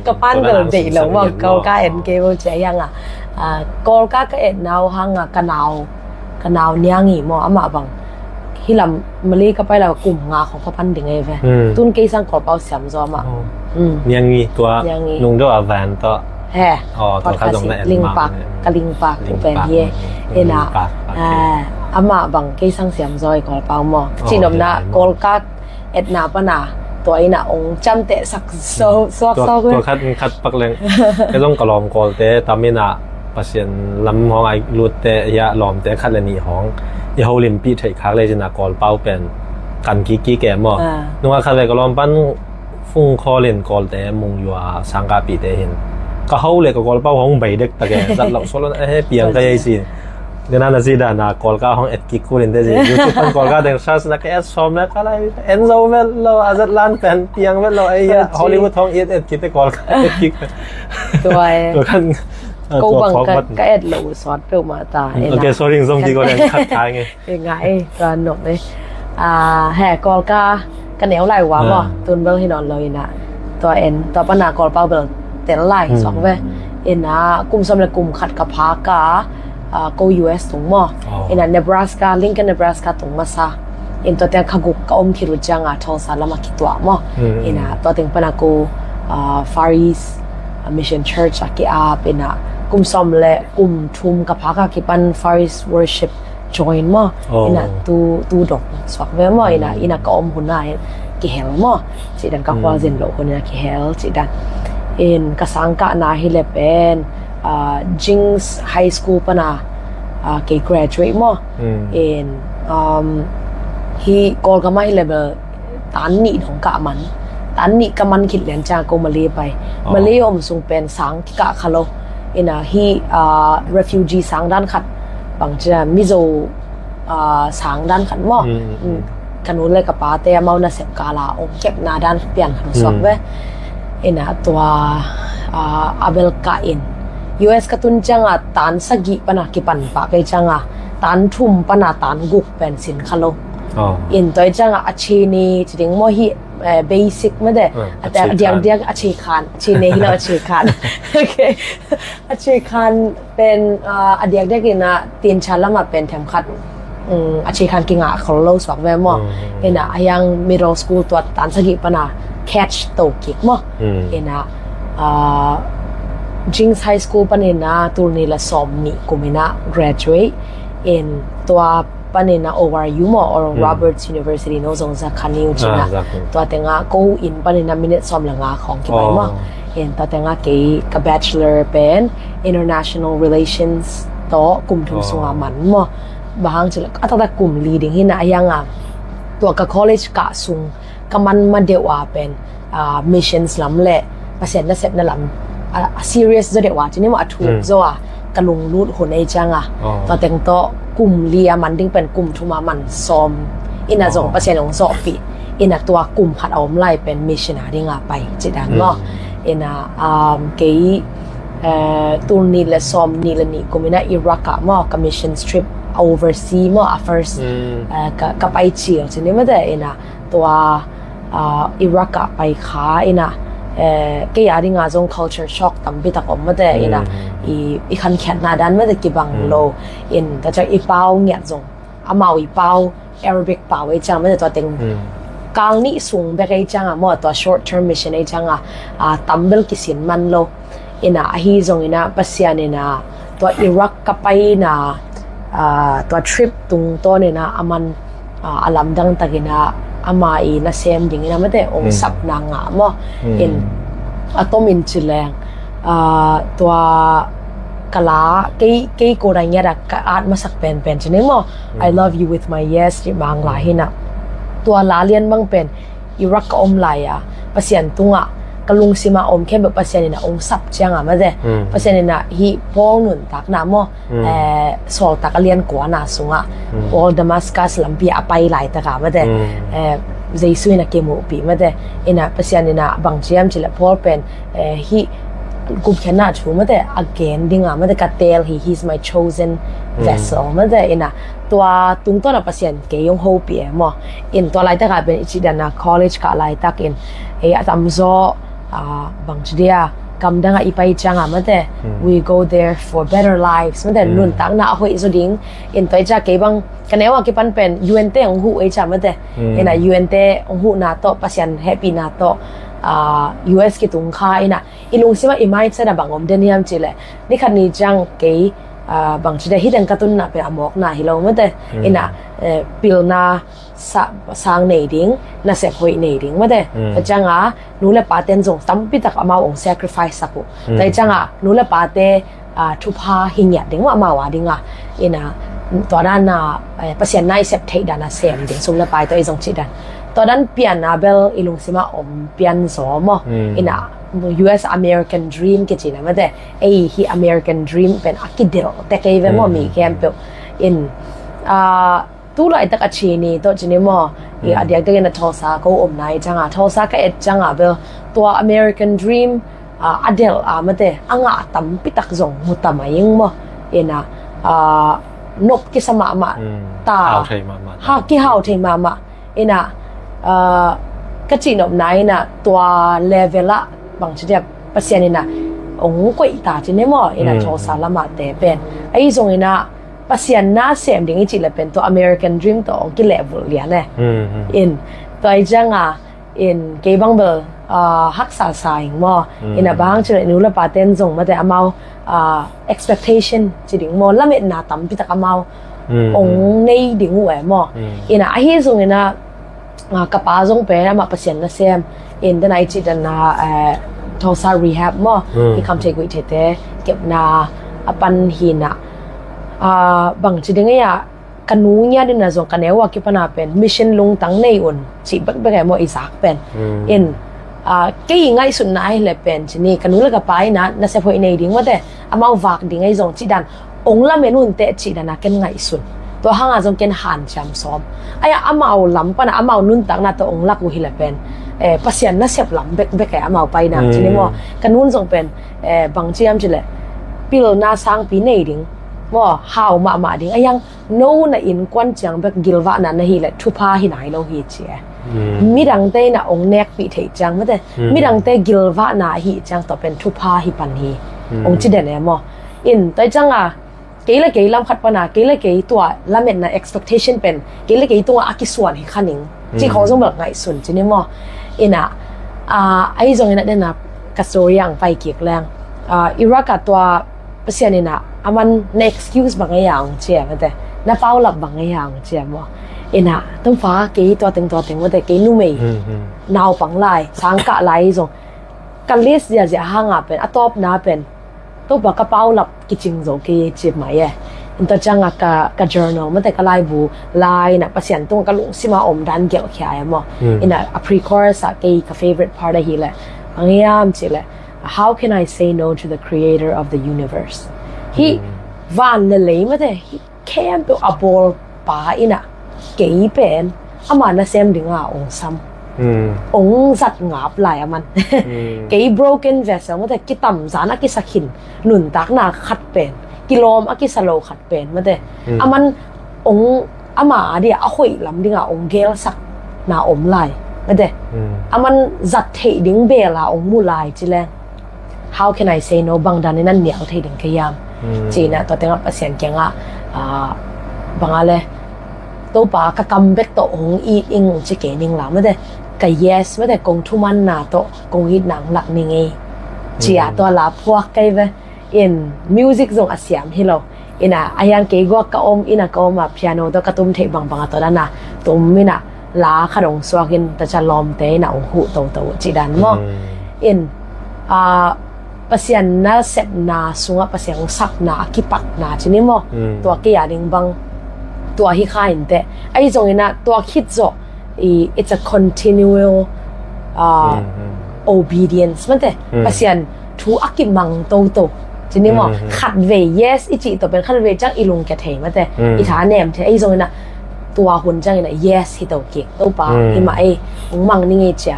Ka pan bel deih lo maw Kawlka en kei bo cia yanga Kawlka ka etna uh hanga ka nau ka nau niangi maw amah bang. Hilam Malay ka pai la kum nga khong ka pan ding ei ve. Tun kei sang Kawlpau siam zaw amah. Niangi tua nung deuh a van tawh. He. Tua kha zong na en lingpak ka lingpak pen hi. Ina amah bang kei sang siam zaw i Kawlpau maw. Cinomna Kawlka etna pana tua ina ong camteh sak suak suak tua khat khat pak leng. Ka zong ka lawm Kawlte tam ina Pasian lam hong ai lutte hia lawmte khat le nih hong i holimpih theih khak le cina Kawlpau pen kan kiki ke maw. Nunga khat ve ka lawm pan fung khawlin Kawlte mungyua sangkapihte hin ka ho le ka Kawlpau hong bei dek tak e zat loh solo na he piang ka ei si. Dena na si dana Kawlka hong et kik kulin te si YouTube pan Kawlka teng search na ka et sawm le ka lai en zo vet lo a zat lan pen piang vet lo ei hia Hollywood hong et et kik te Kawlka et kik. Tua e. Tua kan ko bang ka et lo sawt peuh mah ta. Ok sorry zong kik ko le khat thai nge. Nga e tua nop e. He Kawlka ka neu lai ua maw tun bel hi nawn lo ina tua en tua pana Kawlpau bel tel lai suak ve. Ina kum sawm le kum khat ka pha ka ko U S tung maw. Ina Nebraska Lincoln Nebraska tung masa. In tua tiang ka guk ka om khit uh cianga Tulsa lama kituah maw. Ina tua tiang pana ko Far East Mission Church a ki-ap ina kum sawm le kum thum ka pha ka kipan Far East Worship join maw. Ina tu tu dok suak ve maw, ina ina ka om hun a kihel maw, cih dan ka khualzin loh hun ina kihel cih dan. In ka sangkahna hi le pen Jings High School pana kei graduate maw. In hi Kawlgam ah hi le bel tan nih dong ka man, tan nih ka man khit lian ciang ko Malay pai. Malay om sung pen sang kikah kha lo. Ina hi refugee sang dan khat, bang cia Mizo sang dan khat maw. Ka nu le ka pate amau nasep kala ong kepna dan pian khat suak ve. Ina tua a bel ka in U S ka tun cianga tan sagih pana kipan pah kei cianga tan thum pana tan guk pen sin kha lo. In tua cianga a chini ciding maw hi basic mah de. A diakdiak a chikhan, chini hi lo a chikhan. A chikhan pen a diakdiak ina tincha lama pen themkhat a chikhan kingah khol lo suak ve maw. Ina a hiang middle school tua tan sagih pana catch to kik maw. Ina Jings High School panina tulni la sawm nih kumina graduate in tua panina O R U maw, Oral Roberts University no zong za kha ni uh cina. Tua tenga ko in panina minute sawm la nga khong kipai maw. In tua tenga kei ka bachelor pen international relations tawh kum thum sunga man maw. Bahang cila a taktak kum li ding hina a hianga tua ka college kah sung ka man ma deuh a pen missions lam le Pasian nasepna lam a serious zaw deuh a cini maw, a thuk zaw a ka lunglut hun ei cianga tua teng tawh kum li a man ding pen kum thum a man sawm ina zong Pasian ong zawhpih ina tua kum khat a om lai pen mission a dinga pai cidan maw. Ina kei tulni le sawm ni le ni kumina Iraq ah maw ka mission trip overseas maw a first ka pai cil cini mah de. Ina tua Iraq ah pai kha ina kei a dinga zong culture shock tampi tak om mah de. Ina i khankhiatna dan mah de kibang lo. In ta ciang i pau ngiat zong amau i pau Arabic pau ei ciang mah de tua teng kal nih sung bek ei cianga maw tua short term mission ei cianga tam bel kisin man lo. Ina ahi zong ina Pasian ina tua Iraq ka pai ina tua trip tungtawn ina a man a lamdang tak ina ama i nasem ding ina mate ong sapna ngah maw. In a tom in ci leng tua ka la kei kei ko dai ngiat a ka at masak penpen ci ni maw. I love you with my yes ci mang la hina. Tua la lian bang pen Iraq ka om lai a Pasian tunga ka lungsima om khempeuh Pasian ina ong sap cianga mate Pasian ina hi Paul nuntakna maw. Sawltak a lian kuana sunga Paul Damascus lampi a pai laitaka mate Jesu ina kimuhpih mate ina Pasian ina bang ciam cila Paul pen hi gupkhiatna thu mate a gen dinga mate ka teel hi, he's my chosen vessel mate ina tua tungtawna Pasian kei ong hopih e maw. In tua laitaka pen i cih dana college ka laitak in ei a tamzaw bang ci dia gamdanga i pai cianga mate we go there for better lives mate nuntakna a hoih zaw ding. In tua i cia kei bang ka neu a kipan pen U N te ong huh ei cia mate ina U N te ong huhna tawh Pasian hehpihna tawh U S kitung kha ina i lungsima i mindset a bang om den hiam cile nikhat ni ciang kei bang ci dia hidang ka tunna pen a mawkna hi lo mate ina pilna sang nei ding nasep hoih nei ding mate. Tua cianga nu le paten zong tampi tak amau ong sacrifice sak uh. Tua cianga nu le pate thupha hi ngiat ding mah amau a dinga ina tua dana Pasian na i sep theih dana sem ding sum le pai tua i zong cih dan tua dan pianna bel i lungsima om pian zaw maw. Ina U S American dream kicina mate ei hi American dream pen a kidelh te kei ve maw mi khempeuh in tulaitak a chini tawh cini maw. I a diakdiakin a Tulsa ko omna i cianga Tulsa ka et cianga bel tua American dream a delh a mate a ngah tampi tak zong mutam a ing maw. Ina nop kisa mahmah ta ha kihau thei mahmah ina ka cihnopna ina tua level ah bang ci dia Pasian ina ong koih ta cini maw ina Tulsa lamah te pen ahi zong ina Pasian na sem ding i cih le pen tua American dream tawh ong kilehbulh lian e. In tua i cianga in kei bang bel haksa sa ing maw. Ina bang ci le nu le paten zong mate amau expectation ci ding maw lametna tampi tak amau Mm, ong nei ding uh e maw. Mm. Ina ahi zongina, ah, ka pa zong pen amah Pasian nasem in, dena i cih dena, eh, Tulsa rehab maw, mm, i kam thei guih theite kepna a pan hina, ah, bang ci ding a, ka nu ngiat ina zong ka neu a kipana pen mission lungtang nei un cih bekbek e maw i zak pen. Mm. In, ah, kei ngaihsutna ahile pen ci ni, ka nu le ka pa ina nasep hoih nei ding mate, amau vak ding ahi zong cih dan ong lamen un teh cih dana ken ngaihsun. Tua hanga zong ken hanciam sawm. Aia amau lam pana amau nuntakna tawh ong lak uh hile pen, eh, Pasian nasep lam bekbek e amau paina, mm, ci ni maw. Ka nun zong pen, eh, bang ciam cile, pilna sangpi nei ding maw, hau mahmah ding. Aia no na innkuan ciang bek gilvahna na hile thupha hi nai lo hi ci e. Mm. Midangte ina ong nekpih theih ciang mate, mm, midangte gilvahna ahi ciang tua pen thupha hi pan hi. Mm. Ong ci den e maw. In tua cianga kei le kei lam khat pana, kei le kei tua lametna expectation pen kei le kei tunga a kisuan hi kha ning ci, mm, khong zong bel ngaihsun ci ni maw. Ina, ah, ahi zongina dena ka story ang pai kik leng, ah, Iraq a tua Pasian ina aman na excuse bang a ong cia mate, na paulap bang a ong cia maw. Ina Topa kei tua teng tua teng mate, kei numei, mm, mm, naupang lai, sangkah lai zong ka list ziazia hanga pen a tawpna pen Topa ka paulap kicing zo kei ci mai e. In tua cianga ka, ka journal mate, ka laibu lai ina Pasian tung ka lungsima om dan gelhkhia e maw. Mm. Ina a pre-chorus a kei ka favorite part ahile, bang hiam cile, "How can I say no to the creator of the universe?" Hi, mm, van le lei mate, hi khempeuh a bawlpa ina kei pen ama nasem dinga ong sam, mm, ong zat ngap lai aman. Mm. Kei broken vessel mate, kitamzan a kisa khin, nuntakna khat pen, kilawm a kisa lo khat pen mate, mm, aman ong ama adia a hoih lam dinga ong gelsakna om lai mate. Mm. Aman zat theih ding bela ong mu lai ci leng, "How can I say no? Bang danin an nial thei ding ka hiam?" Mm. Ci ina tua tengah Pasian kiangah, ah, bang a le, "Topa ka kam bek tawh hong it ing," ci kei ning la mate, "Ka yes mate, kong thumanna tawh kong itna hong lak ning ei," ci a, mm, tua la phuak kei ve. In music zong a siam hi lo. Ina a hiang kei guak ka om, ina ka om a piano tawh ka tum theih bangbang a tua dana tum ina la khat ong suak in ta ca lawmte ina ong huh toto cih dan maw. Mm. In, ah, Pasian nasepna sungah Pasian ong sapna a kipatna ci ni maw. Mm. Tua kei a ding bang tua hi kha in teh. Ahi zongina tua khit zawh i, it's a continual, uh, mm, mm, obedience mate. Mm. Pasian thu a kimang toto ci ni maw. Mm, mm. Khatvei yes i cih tawh pen khatvei ciang i lungkia thei mate. Mm. I tha nem thei. Ahi zongina tua hun ciangina yes hi to kik, "Topa, mm, hi mah ei, ong mang ning ei," cia,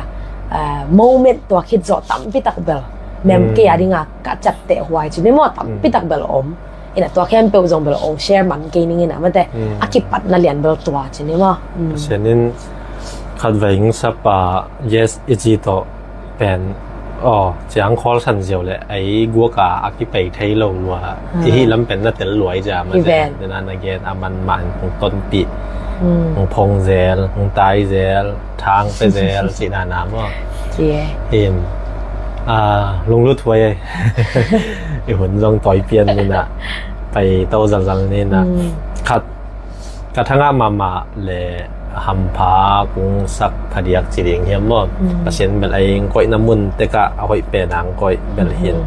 uh, moment tua khit zawh tampi tak bel mem, mm, kei a dinga ka ciapteh huai ci ni maw, tampi, mm, tak bel om. Ina tua khempeuh zong bel ong share man kei ning ina mate. Mm. A kipatna lian bel tua ci ni maw. Mm. Pasian in khatvei ong sap a yes i ci tawh pen, aw, ciang khawl san ziau le ei guak a a kipei thei lo lua. Ah. I hih lam pen na tel luai cia mate. Hi ven. Dena na gen a man mah in hong tonpih, mm, hong phong zel, hong tai zel, thang pe zel, cih nana maw. Cie. In, ah, lunglut huai ei. I hun zong tawi pian nina, pai to zalzal nina. Mm. Khat, ka thangah mahmah le hampha kung sak phadiak ci ding hiam maw. Mm. Pasian bel ei ong koihna mun tekah a hoih pen a ong koih bel hin. Mm.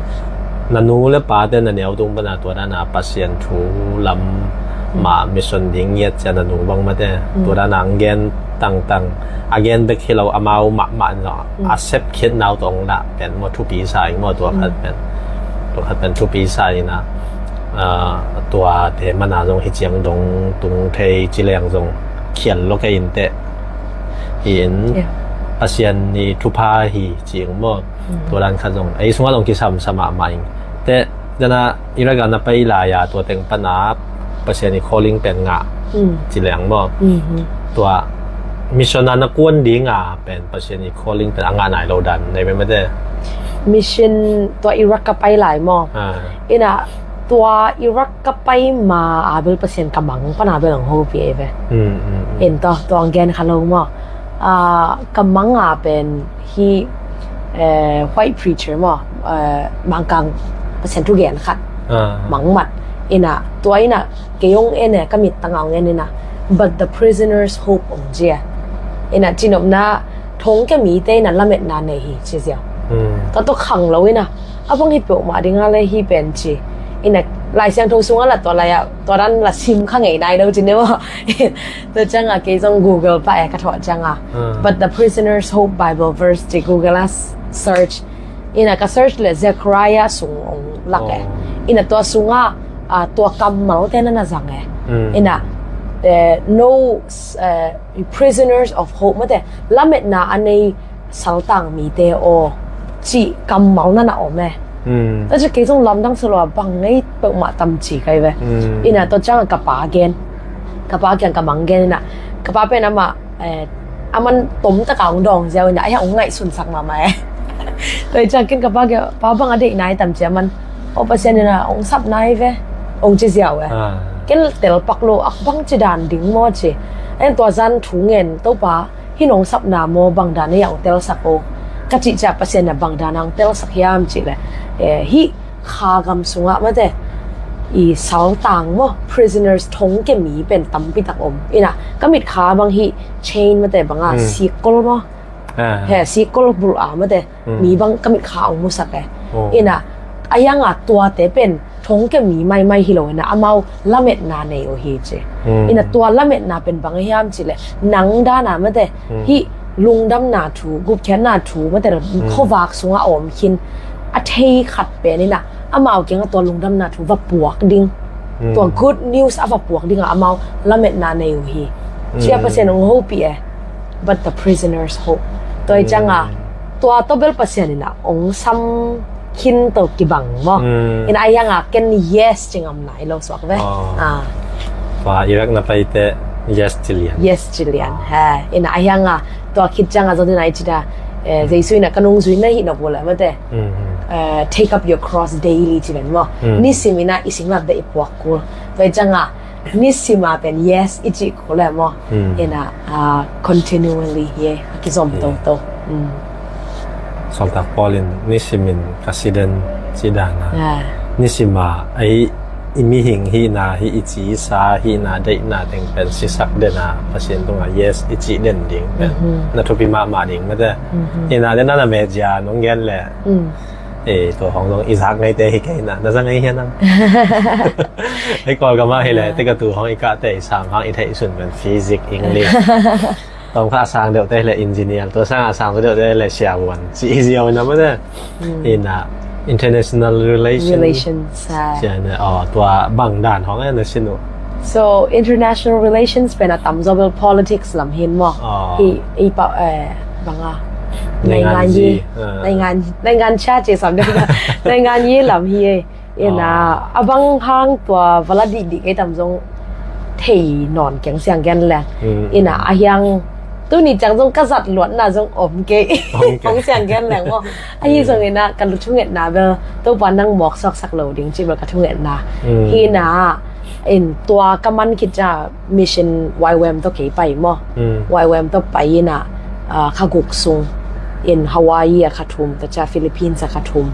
Na nu le pate na neu tung pana tua dana Pasian thu lam, mm, mah mission ding ngiat cia na nu bang mate. Mm. Tua dana ong gen tangtang. A gen bek hi lo amau mahmah in zong, mm, a sep khiatna uh tawh ong lah pen maw thupi sa ing maw tua khat, mm, pen. Tua khat pen thupi sa ina, ah, tuate mana zong hi ciang dong tung thei ci leng zong khial lo kei in teh. Hi in, yeah, Pasian i thupha hi ci ing maw. Mm. Tua dan khat zong ei sungah zong kisam sa mahmah ing. Teh, dana Iraq a na pai lai-a tua teng pana Pasian i calling pen ngah, mm, ci leng maw. Mm-hmm. Tua mission a na kuan dinga pen Pasian i calling pen a ngah nai lo dan nei mah mate. Mission tua Iraq ka pai lai maw. Ah. Ina tua Iraq ka pai ma a bel Pasian ka mang pana bel ong hopih ei ve. Mm, mm, mm. In tua, tua ong gen kha lo maw. Ah, ka mang a pen hi, eh, white preacher maw, eh, Mangkang Pasian thu gen khat. Ah. Mangmat. Ina, tua ina, kei ong en e, ka mit tanga ong en ina, "But the prisoner's hope," ong ci e. Ina, cinopna, thongkia mite ina lametna nei hi, ci ziau. Tua tua khang lo ina, a bang hi peuhmah dinga le hi pen ci. Ina, Lai Siangtho sunga la tua lai a, tua dan la sim kha ngei nai lo ci ne maw. Tua cianga kei zong Google pah e ka thawh cianga. "But the prisoner's hope Bible verse," ci Google a search. Ina ka search le Zechariah sung ong lak e. Ina tua sunga, ah, tua kammalte na na zang e. Ina, eh, no, eh, "Prisoners of hope," mate, lametna a nei saltang mite aw, ci kammal na na om e. Tua ci kei zong lamdang salo a bang ngei peuhmah tam ci kai ve. Ina tua cianga ka pa gen. Ka pa kiang ka mang gen ina. Ka pa pen ama, eh, aman tom taka ong dawng ziau ina, a hiang ong ngaihsunsak mahmah e. Tua i ciang ken ka pa kiang, "Pa, bang a deih nai tam?" ci aman, "O, Pasian ina ong sap nai ve," ong ci ziau e. Ken telpak lo, "Ak, bang ci dan ding maw?" ci. En tua zan thu ngen, "Topa, hi nong sapna maw, bang dan a hiang ong telsak o?" ka cih ciang Pasian ina bang dan a ong telsak hiam cih le, eh, hi kha gam sungah mate, i saltang maw, prisoners, thongkia mi pen tampi tak om. Ina, ka mit kha bang hi chain mate banga, sikkol maw. He, sikkol bul a mate, mi bang ka mit kha ong musak e. Ina, a hianga tuate pen thongkia mi maimai hi lo ina, amau lametna nei uh hi ci. Ina tua lametna pen bang hiam cih le, nang dana mate, hi lungdamna thu, gupkhiatna thu mate, khuavak sungah a om khin a thei khat pen ina, amau kianga tua lungdamna thu va puak ding, tua good news a va puak dinga amau lametna nei uh hi. Cia Pasian ong hopih e, "But the prisoner's hope." Tua i cianga, tua tawh bel Pasian ina ong sam khin tawh kibang maw. Ina a hianga ken yes ci ngam nai lo suak ve. Tua Iraq na paite yes ci lian. Yes ci lian. He, ina a hianga tua khit cianga zong ina i cina, eh, Jesu ina ka nungzuina hi nop uh le mate, eh, "Take up your cross daily," ci ven maw. Nisim ina i singlamteh i puak kul. Tua i cianga nisima pen yes i cih kul le maw. Ina, ah, continually hi e, a kizom toto. Sawltak Paul in nisimin ka si den ci dana. Nisima ei i mihing hihna, hi i ci i sa hihna, deihna teng pen sisak dena Pasian tunga yes i cih den ding pen na thupi mahmah ding mate. Ina dena na mezia nong gen le, eh, tua hong zong i zak ngaite hi kei na, na za ngai hian ang. Hei Kawlgam ah hi le, tika tu hong i kahte i sam hang i theih sun pen physics, English. Tawm kha a sang deuhte hi le engineer, tua sang a sang deuhte hi le siavuan. Ci i ziau ina mate. Ina international relations. Relations, ah. Cia ne, oh, tua bang dan hong e na sin uh. So international relations pen a tamzaw bel politics lam hin maw. Hi, i pa, eh, banga. Naingan yi. Naingan, naingan cia ci sam deuh. Naingan yi lam hi e. Ina, a bang hang tua vala dihdih kei tam zong thei nawn keng siang gen leng. Ina, a hiang tuni ciang zong ka zat luatna zong om kei. Om kei. Hong siang gen leng maw. Ahi zong ina, ka lu thungetna bel, Topa nang mawk suaksak lo ding, ci bel ka thungetna. Hi ina, in tua ka man khit ciang mission Y W M tawh kei pai maw. Y W M tawh pai ina, ah, kha guk sung in Hawaii a kha thum, tua ciang Philippines a kha thum.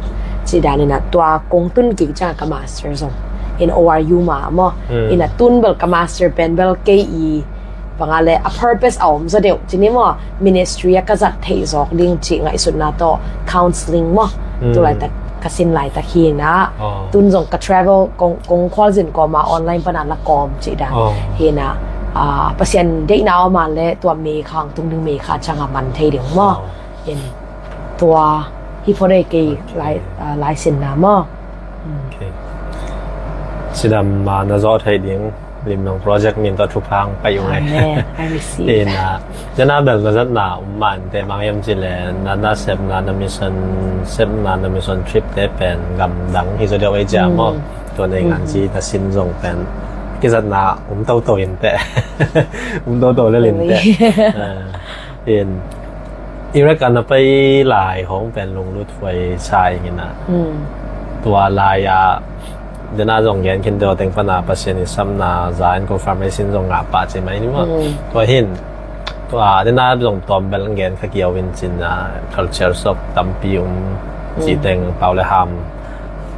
Ci dan ina tua kong tun kik ciang ka master zong in O R U mah maw. Ina tun bel ka master pen bel kei i banga le a purpose a om zaw deuh ci ni maw, ministry a ka zat theih zawk ding cih ngaihsutna tawh counseling maw. Tu laitak ka sin laitak hi ina. Tun zong ka travel kong, kong khualzin kawma online pana la kawm cih dan. Hi ina, ah, Pasian deihna om a le tua May kha hong tung ding, May kha cianga man thei ding maw. In tua hi phot ei kei lai, ah, laisinna maw. Sidam ma na zawh theih ding Limnong project min tawh thupha hong pai ung ei. Amen. I receive. Ina, dena bel na zatna um man te mang yam ci le, na, na sepna, na mission sepna, na mission trip te pen gamdang hi zaw deuh ei cia maw. Tua nei ngan ci na sin zong pen kizatna um toto in te. Um toto le lin te. In Iraq a na pai lai hong pen lunglut huai sa ing ina. Tua lai a dena zong gen khin deuh teng pana Pasian i samna za in confirmation zong ngah pah ci mai ni maw. Tua hin tua dena zong tawm bel gen kha kiau in cin a culture shock tampi um ci teng pau le ham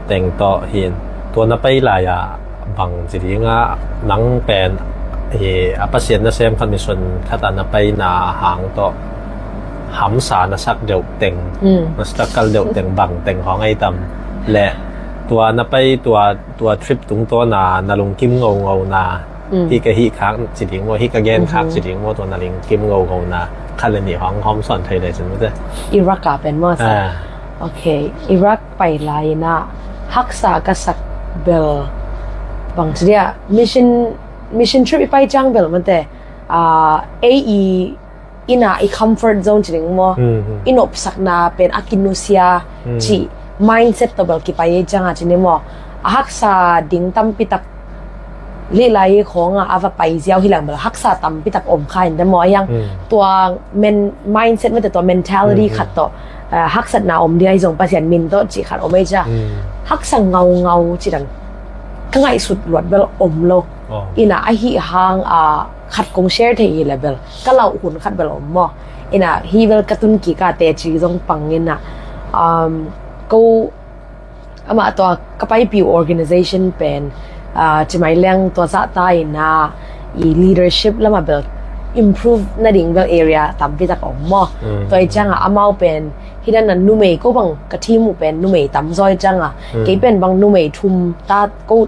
teng tawh hin. Tua na pai lai a Bang ci ding a, nang pen, eh, a Pasian nasem khat, mission khat a na paina hang tawh hamsa na sak deuh teng, mm, na struggle deuh teng, bang teng hong ai tam le, tua na pai, tua, tua trip tungtawn a na lungkim ngongona, mm, hih ka hih khak ci ding maw, hih ka gen khak, mhm, ci ding maw, tua na lungkim ngongona khat le nih hong hawm sawn thei le cin mate. Iraq a pen maw sa? Ah. Ok, Iraq pai lai-in ah haksa ka sak bel bang ci dia, mission, mission trip i pai ciang bel mate, ah, ei i inn ah i comfort zone ci ding maw, mm, mm, i nopsakna pen a kinusia, mm, cih mindset tawh bel kipai ei ciang a ci ni maw, a haksa ding tampi tak leh lai khawng a a va pai ziau hi leng bel haksa tampi tak om kha in te maw, a hiang, mm, tua men-, mindset mate, tua mentality, mm, mm, khat tawh, eh, haksatna om ding ahi zong Pasian min tawh cih khat om ei cia. Mm. Haksa ngaungau ci dan ka ngaihsut luat bel om lo. Oh. Ina ahi hang a khat kong share thei hi le bel ka lauh hun khat bel om maw. Ina hi bel ka tun kik a teci zong pang ina, um, ko amah tua ka paipi uh organization pen, ah, ci mai leng tua zahta ina i leadership lamah bel improve nading bel area tampi tak om maw. Mm. Tua i ciangah amau pen hi dan a numei ko bang ka team uh pen numei tam zaw i ciangah, mm, kei pen bang numei thum ta ko,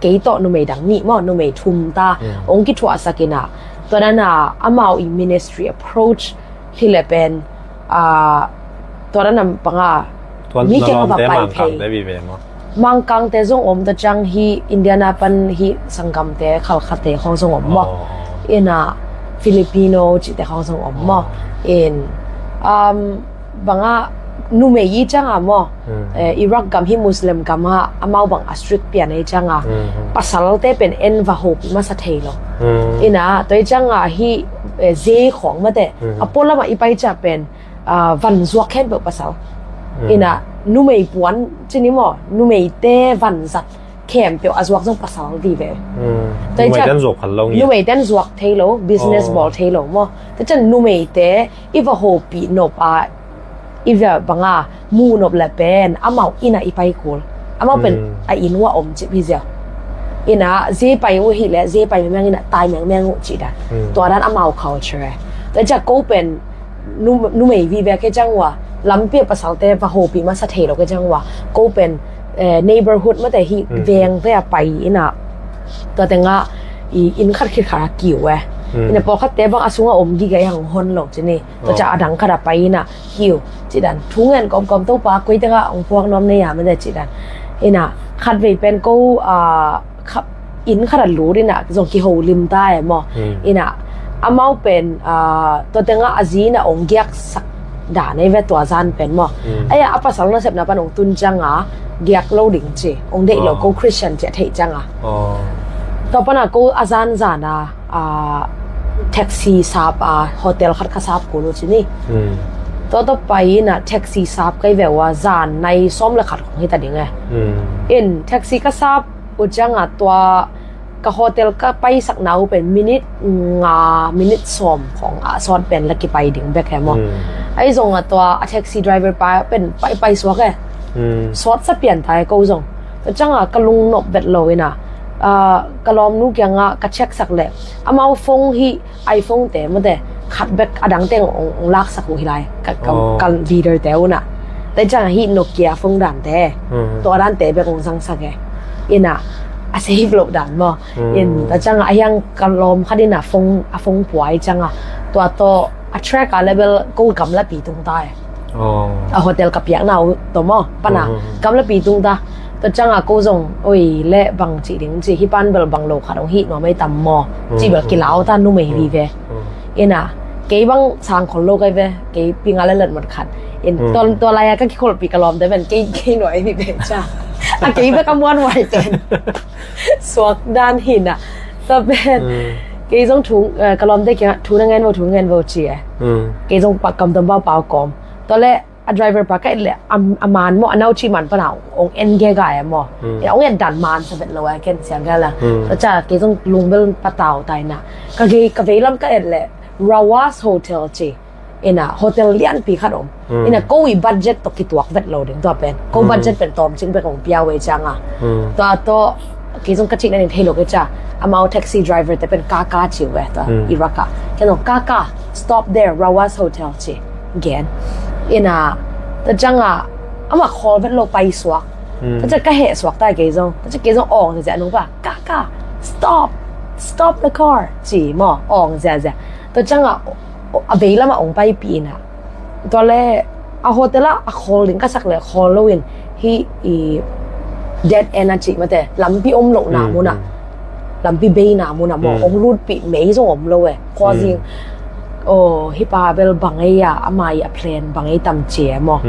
kei tawh numei dang nih maw, numei thum ta, mm, ong kithuahsak ina. Tua dan a amau i ministry approach hi le pen, ah, tua dan a panga tua mi na kiang a va lawmte pai Mangkangte thei vive maw? Mangkangte zong om, tua ciang hi Indiana pan hi sanggamte khalkhate khawng zong om maw? Oh, oh. Ina Filipino cihte khawng zong om maw? Oh. In, um, banga numei i cianga maw? Hmm. Eh, Iraq gam hi Muslim gam a amau bang a strict pian ei cianga, hmm, pasalte pen en va hopih masa thei lo. Hmm. Ina tua i cianga hi, eh, zei khawng mate, hmm, a pualamah i pai cia pen, ah, van zuak khempeuh pasal. Hmm. Ina numei puan ci ni maw, numeite van zat khempeuh a zuak zong pasal vive. Hmm. Tua i ciang numei ten zuak khat lo ngi. Numei ten zuak thei lo, business, oh, bawl thei lo maw. Tua i ciang numeite i va hopih nop a, i va banga mu nop le pen amau ina i pai kul. Amau pen, hmm, a inn uah om cip hi ziau. Ina zei pai uh hi le zei pai mengmeng ina tai mengmeng uh cih dan. Hmm. Tua dan amau culture e. Tua i ciang ko pen nu-, numei vive ke ciang ua lampi a pasalte va hopih masa thei lo ke ciang ua ko pen, eh, neighborhood mate hi, mm, vengte a pai ina tua tenga i inn khat khit khat a kiu e. Mm. Ina pawlkhatte bang a sunga om gige i hang hon lo ci ni. Tua, oh, cia a dang khat a pai ina kiu ci dan. Thu ngen kawmkawm Topa koi tenga ong puak nuam nei a mate ci dan. Ina khatvei pen ko, ah, kha-, inn khat a lut ina zong kiho lim ta e maw. Hmm. Ina amau pen, ah, tua tenga a zi ina ong giaksak dan ei ve tua zan pen maw. Hmm. Aia a pasal nasepna pan ong tun cianga giak lo ding ci, ong deih lo, oh, ko Christian ci a theih cianga. Oh. Tua pana ko a zan zana, ah, taxi sap a hotel khat ka sap kul uh ci ni. Hmm. Tua tua pai ina taxi sap kai ve ua zan nai sawm le khat kong hita ding e. Hmm. In taxi ka sap uh cianga tua ka hotel ka paisakna uh pen minute nga, minute sawm khawng a sawt pen la kipai ding bek he maw. Hmm. Ahi zongah tua a taxi driver pa pen pai, pai suak e. Hmm. Sawtsa pian ta e ko zong. Tua cianga ka lungnop vet lo ina, ah, ka lawmnu kianga ka check sak le amau phone hi iPhone te mate khat bek a dang teng ong, ong laksak uh hi lai ka, ka, oh, ka leader te una. Tua ciang hi Nokia phone dante. Hmm. Tua dante bek ong zangsak e. Ina a save lo dan maw. Hmm. In tua cianga a hiang ka lawm khat ina phone, a phone puai cianga tua tawh a track a level ko gamlapi tung ta e. Oh. A hotel ka piakna uh tawh maw pana, hmm, gamlapi tung ta. Tua cianga ko zong oi le bang ci ding ci hi pan bel bang lo khat ong hi nuam ei tam maw. Hmm. Ci bel kilau ta numei, hmm, vive. Hmm. Ina kei bang sang khol lo kai ve, kei pi nga le let mat khat. In, hmm, tua, tua laia ka kikholpi ka lawmte pen kei, kei nuai vive cia. A kei bek a muan uai ten. Suak dan hi na. Tua pen, hmm, kei zong thu, eh, ka lawmte kiangah thu na ngen vo, thu na ngen vo ci e. Hmm. Kei zong pa kam tom pau pau kawm. Tua le a driver pa ka et le a, a man maw, a nauci man pana ong en gega e maw. Hmm. E ong et dan man sa vet lo e ken siang gala. Hmm. Tua cia kei zong lungbel patau tai na. Ka gei, ka veilam ka et le Rawas Hotel ci. Ina hotel lianpi khat om. Hmm. Ina ko i budget tawh kituak vet lo ding tua pen. Ko, hmm, budget pen tawm cing bek ong piau e cianga. Hmm. Tua tawh Kei zong ka cih nanin thei lo kei cia. Amau taxi driver te pen Kaka ci uh e, tua Iraq ah. Ken zong Kaka, stop there, Rawas Hotel ci. Gen. Ina, tua cianga, ama khawl vet lo pai suak. Tua cia ka heh suak ta kei zong. Tua cia kei zong awng ziazia nung pa, Kaka, stop, stop the car ci maw, awng ziazia. Tua cianga, a vei lama ong paipih ina. Tua le a hotel ah a khawl ding ka sak le khawl loin hih i dead end a cih mate, lampi om lohna munah, lampi beina munah maw, ong lutpih mei zong om lo e. Khuazing, oh, hih pa bel bang ei a, ama i a plan bang ei tam ci e maw.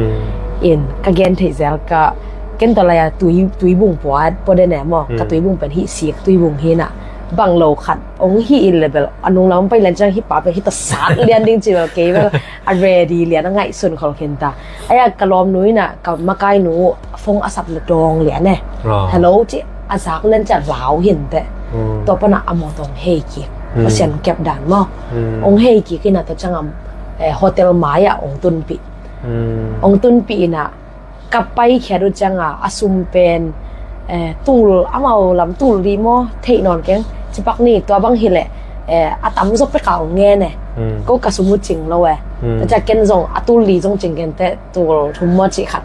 In ka gen theih zel ka, ken tua lai a tui, tuibung pua, pua den e maw, ka tuibung pen hih sik tuibung hi na, bang lo khat ong hih in le bel a nung lam pai lian ciang hih pa pen hih ta sat lian ding ci bel kei bel a ready lian a ngaihsun khol khin ta. Ai a ka lawmnu ina ka makai nu phone a sap le dawng lian e. Hello ci a zak lian cia lau hin te. Tua pana a mawt ong hei kik. Pasian kep dan maw. Ong hei kik ina tua ciang am, eh, hotel mai ah ong tunpih. Ong tunpih ina ka paikhiat uh cianga a sum pen, eh, tul amau lam tul li maw, theih nawn keng. Cipak ni tua bang hileh, eh, a tam zaw peka ong ngen e. Ko ka sum uh cing lo e. Tua cia ken zong a tul li zong cing ken teh tul thum maw cih khat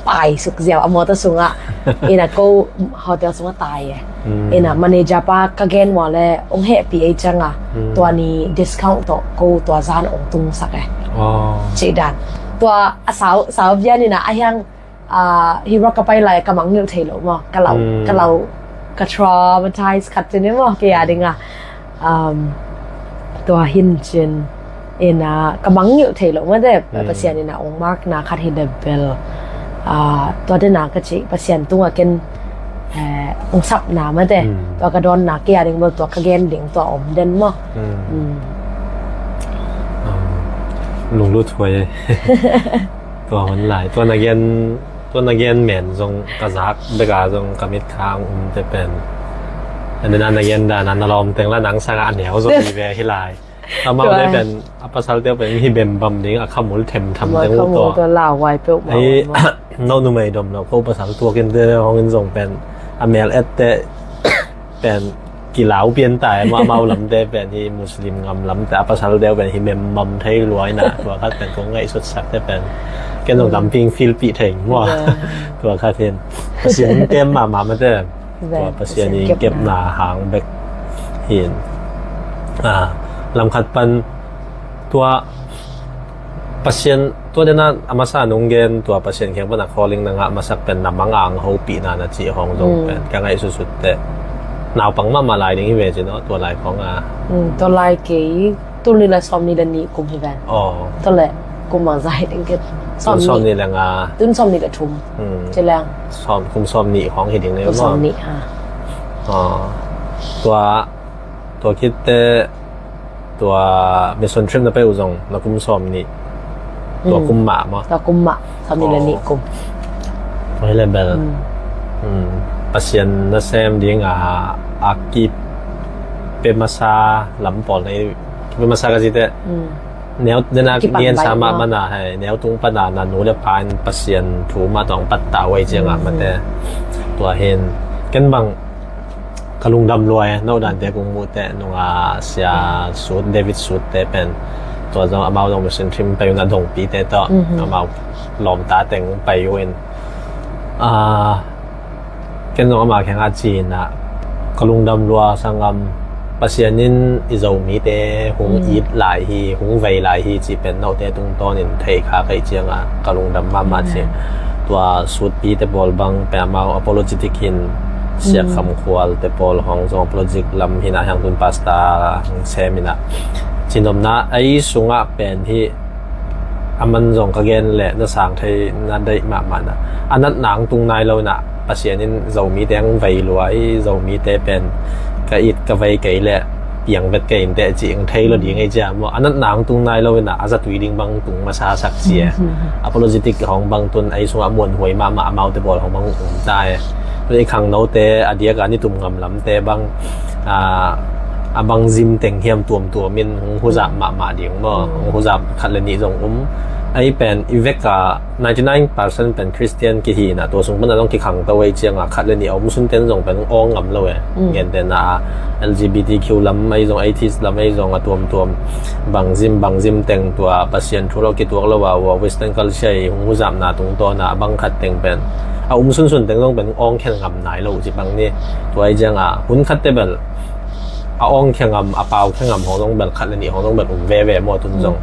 pai suk ziau a mawtaw sungah. Ina ko hotel sungah tai e. Ina manager pa ka gen mua le ong hehpih ei cianga tua ni discount tawh ko tua zan ong tungsak e. Cih dan. Tua a sau, sau bian ina a hiang, ah, hi rock ka pai lai ka mangngilh thei lo maw. Ka lau, ka lau, ka traumatize khat cin i maw kei a dinga. Um, tua hin cin ina ka mangngilh thei lo mate, Pasian ina ong mark na khat hi de bel. Ah, tua dena ka cih Pasian tunga ken, eh, ong sapna mate. Tua ka dawnna kei a ding bel tua ka gen ding tua om den maw. Lunglut huai e. Tua hon lai. Tua na gen, tua na gen men zong ka zak beka zong ka mitkhang um te pen. Anina na gen dana na lawm teng la nang sanga a neu zong hi ve hi lai. Amau te pen a pasal te pen hi bembam ding a khamul themtham te ngu tua. Tua lauhuai peuh mah. Ai, no numei dom lo ko pasal tuakin te hongin zong pen a mel et te pen kilau pian tai mah amau lamte pen hi Muslim ngam lamte a pasal deuh pen hi memmam thei luai na tua khat pen kong ngaihsutsak te pen ken zong lampi ing filpih thei mua tua khat hin Pasian tem mahmah mate tua Pasian ing kepna hang bek hin a lam khat pan tua Pasian tua dena a masa nung gen tua Pasian kiang pana calling na ngah masak pen na mang ang hopihna na cih hong zong pen ka ngaihsutsut te naupang mahmah lai ding hi ve cin aw tua lai khong a. Tua lai kei tul ni le sawm ni le nih kum hi ven. Tua le kum mang zai ding kei sawm ni le nga tun sawm ni le thum ci leng sawm kum sawm nih khong hi ding le kum sawm nih ha. Tua tua khit te tua mission trip na peuh zong na kum sawm nih tua kum mah maw? Tua kum mah sawm nih le nih kum. Tua hi le bel Pasian na sem ding a a kipe masa lam pawl na kipe masa ka zite neu dena nian sa mah mana hei neu tung pana na nu le pa in Pasian thu mah tawng patta uai ciangah mate tua hin ken bang ka lungdam luai no dante kung muh te nunga sia sut David sut te pen tua zong amau zong mission trip pai una dongpi te tawh amau lawmta teng pai uh in ken zong ama khenga cina ka lungdam lua sangam Pasian in i Zomite hung it lai hi hung vei lai hi ci pen note tungtawnin thei kha kaih cianga ka lungdam mahmah ci. Tua sutpi te pawl bang pe amau apologetic hin siak kham khual te pawl hong zong apologetic lam hinah hiang tun pasta hong sem hinah cinopna ei sungah pen hi a man zong ka gen leh na sang thei na deih mahmah na a nat nang tung nai lo na Pasian in Zomite ang vei luai Zomite pen ka it ka vei kei leh piang vet kei inteh ci ing thei lo ding ei cia maw a nat nang tung nai lo ina a zatui ding bang tung masa sak cia apologetic hong bang tun ei sungah muan huai mahmah amau te bawl hong bang um ta e. Tun i khang note a diak a ni tum ngam lam te bang a bang zim teng hiam tuamtuam in hong huzap mahmah ding maw hong huzap khat le nih zong um Ei pen i vek a ninety nine percent pen Christian kihi na, tua sung pan a zong kikhangto ei cianga khat le nih a um sunten zong pen awng ngam lo e. Gentehna a L G B T Q lam ei zong, atheist lam ei zong, a tuamtuam bangzim bangzim teng tua Pasian thu lo kituak lo a, ua Western culture i hong huzapna tungtawna a bang khat teng pen a um sunsun teng zong pen awng khen ngam nai lo uh ci bang ni. Tua ei cianga hun khat te bel a awng khia ngam, a pau khia ngam hong zong bel khat le nih hong zong bel um veve maw, tun zong.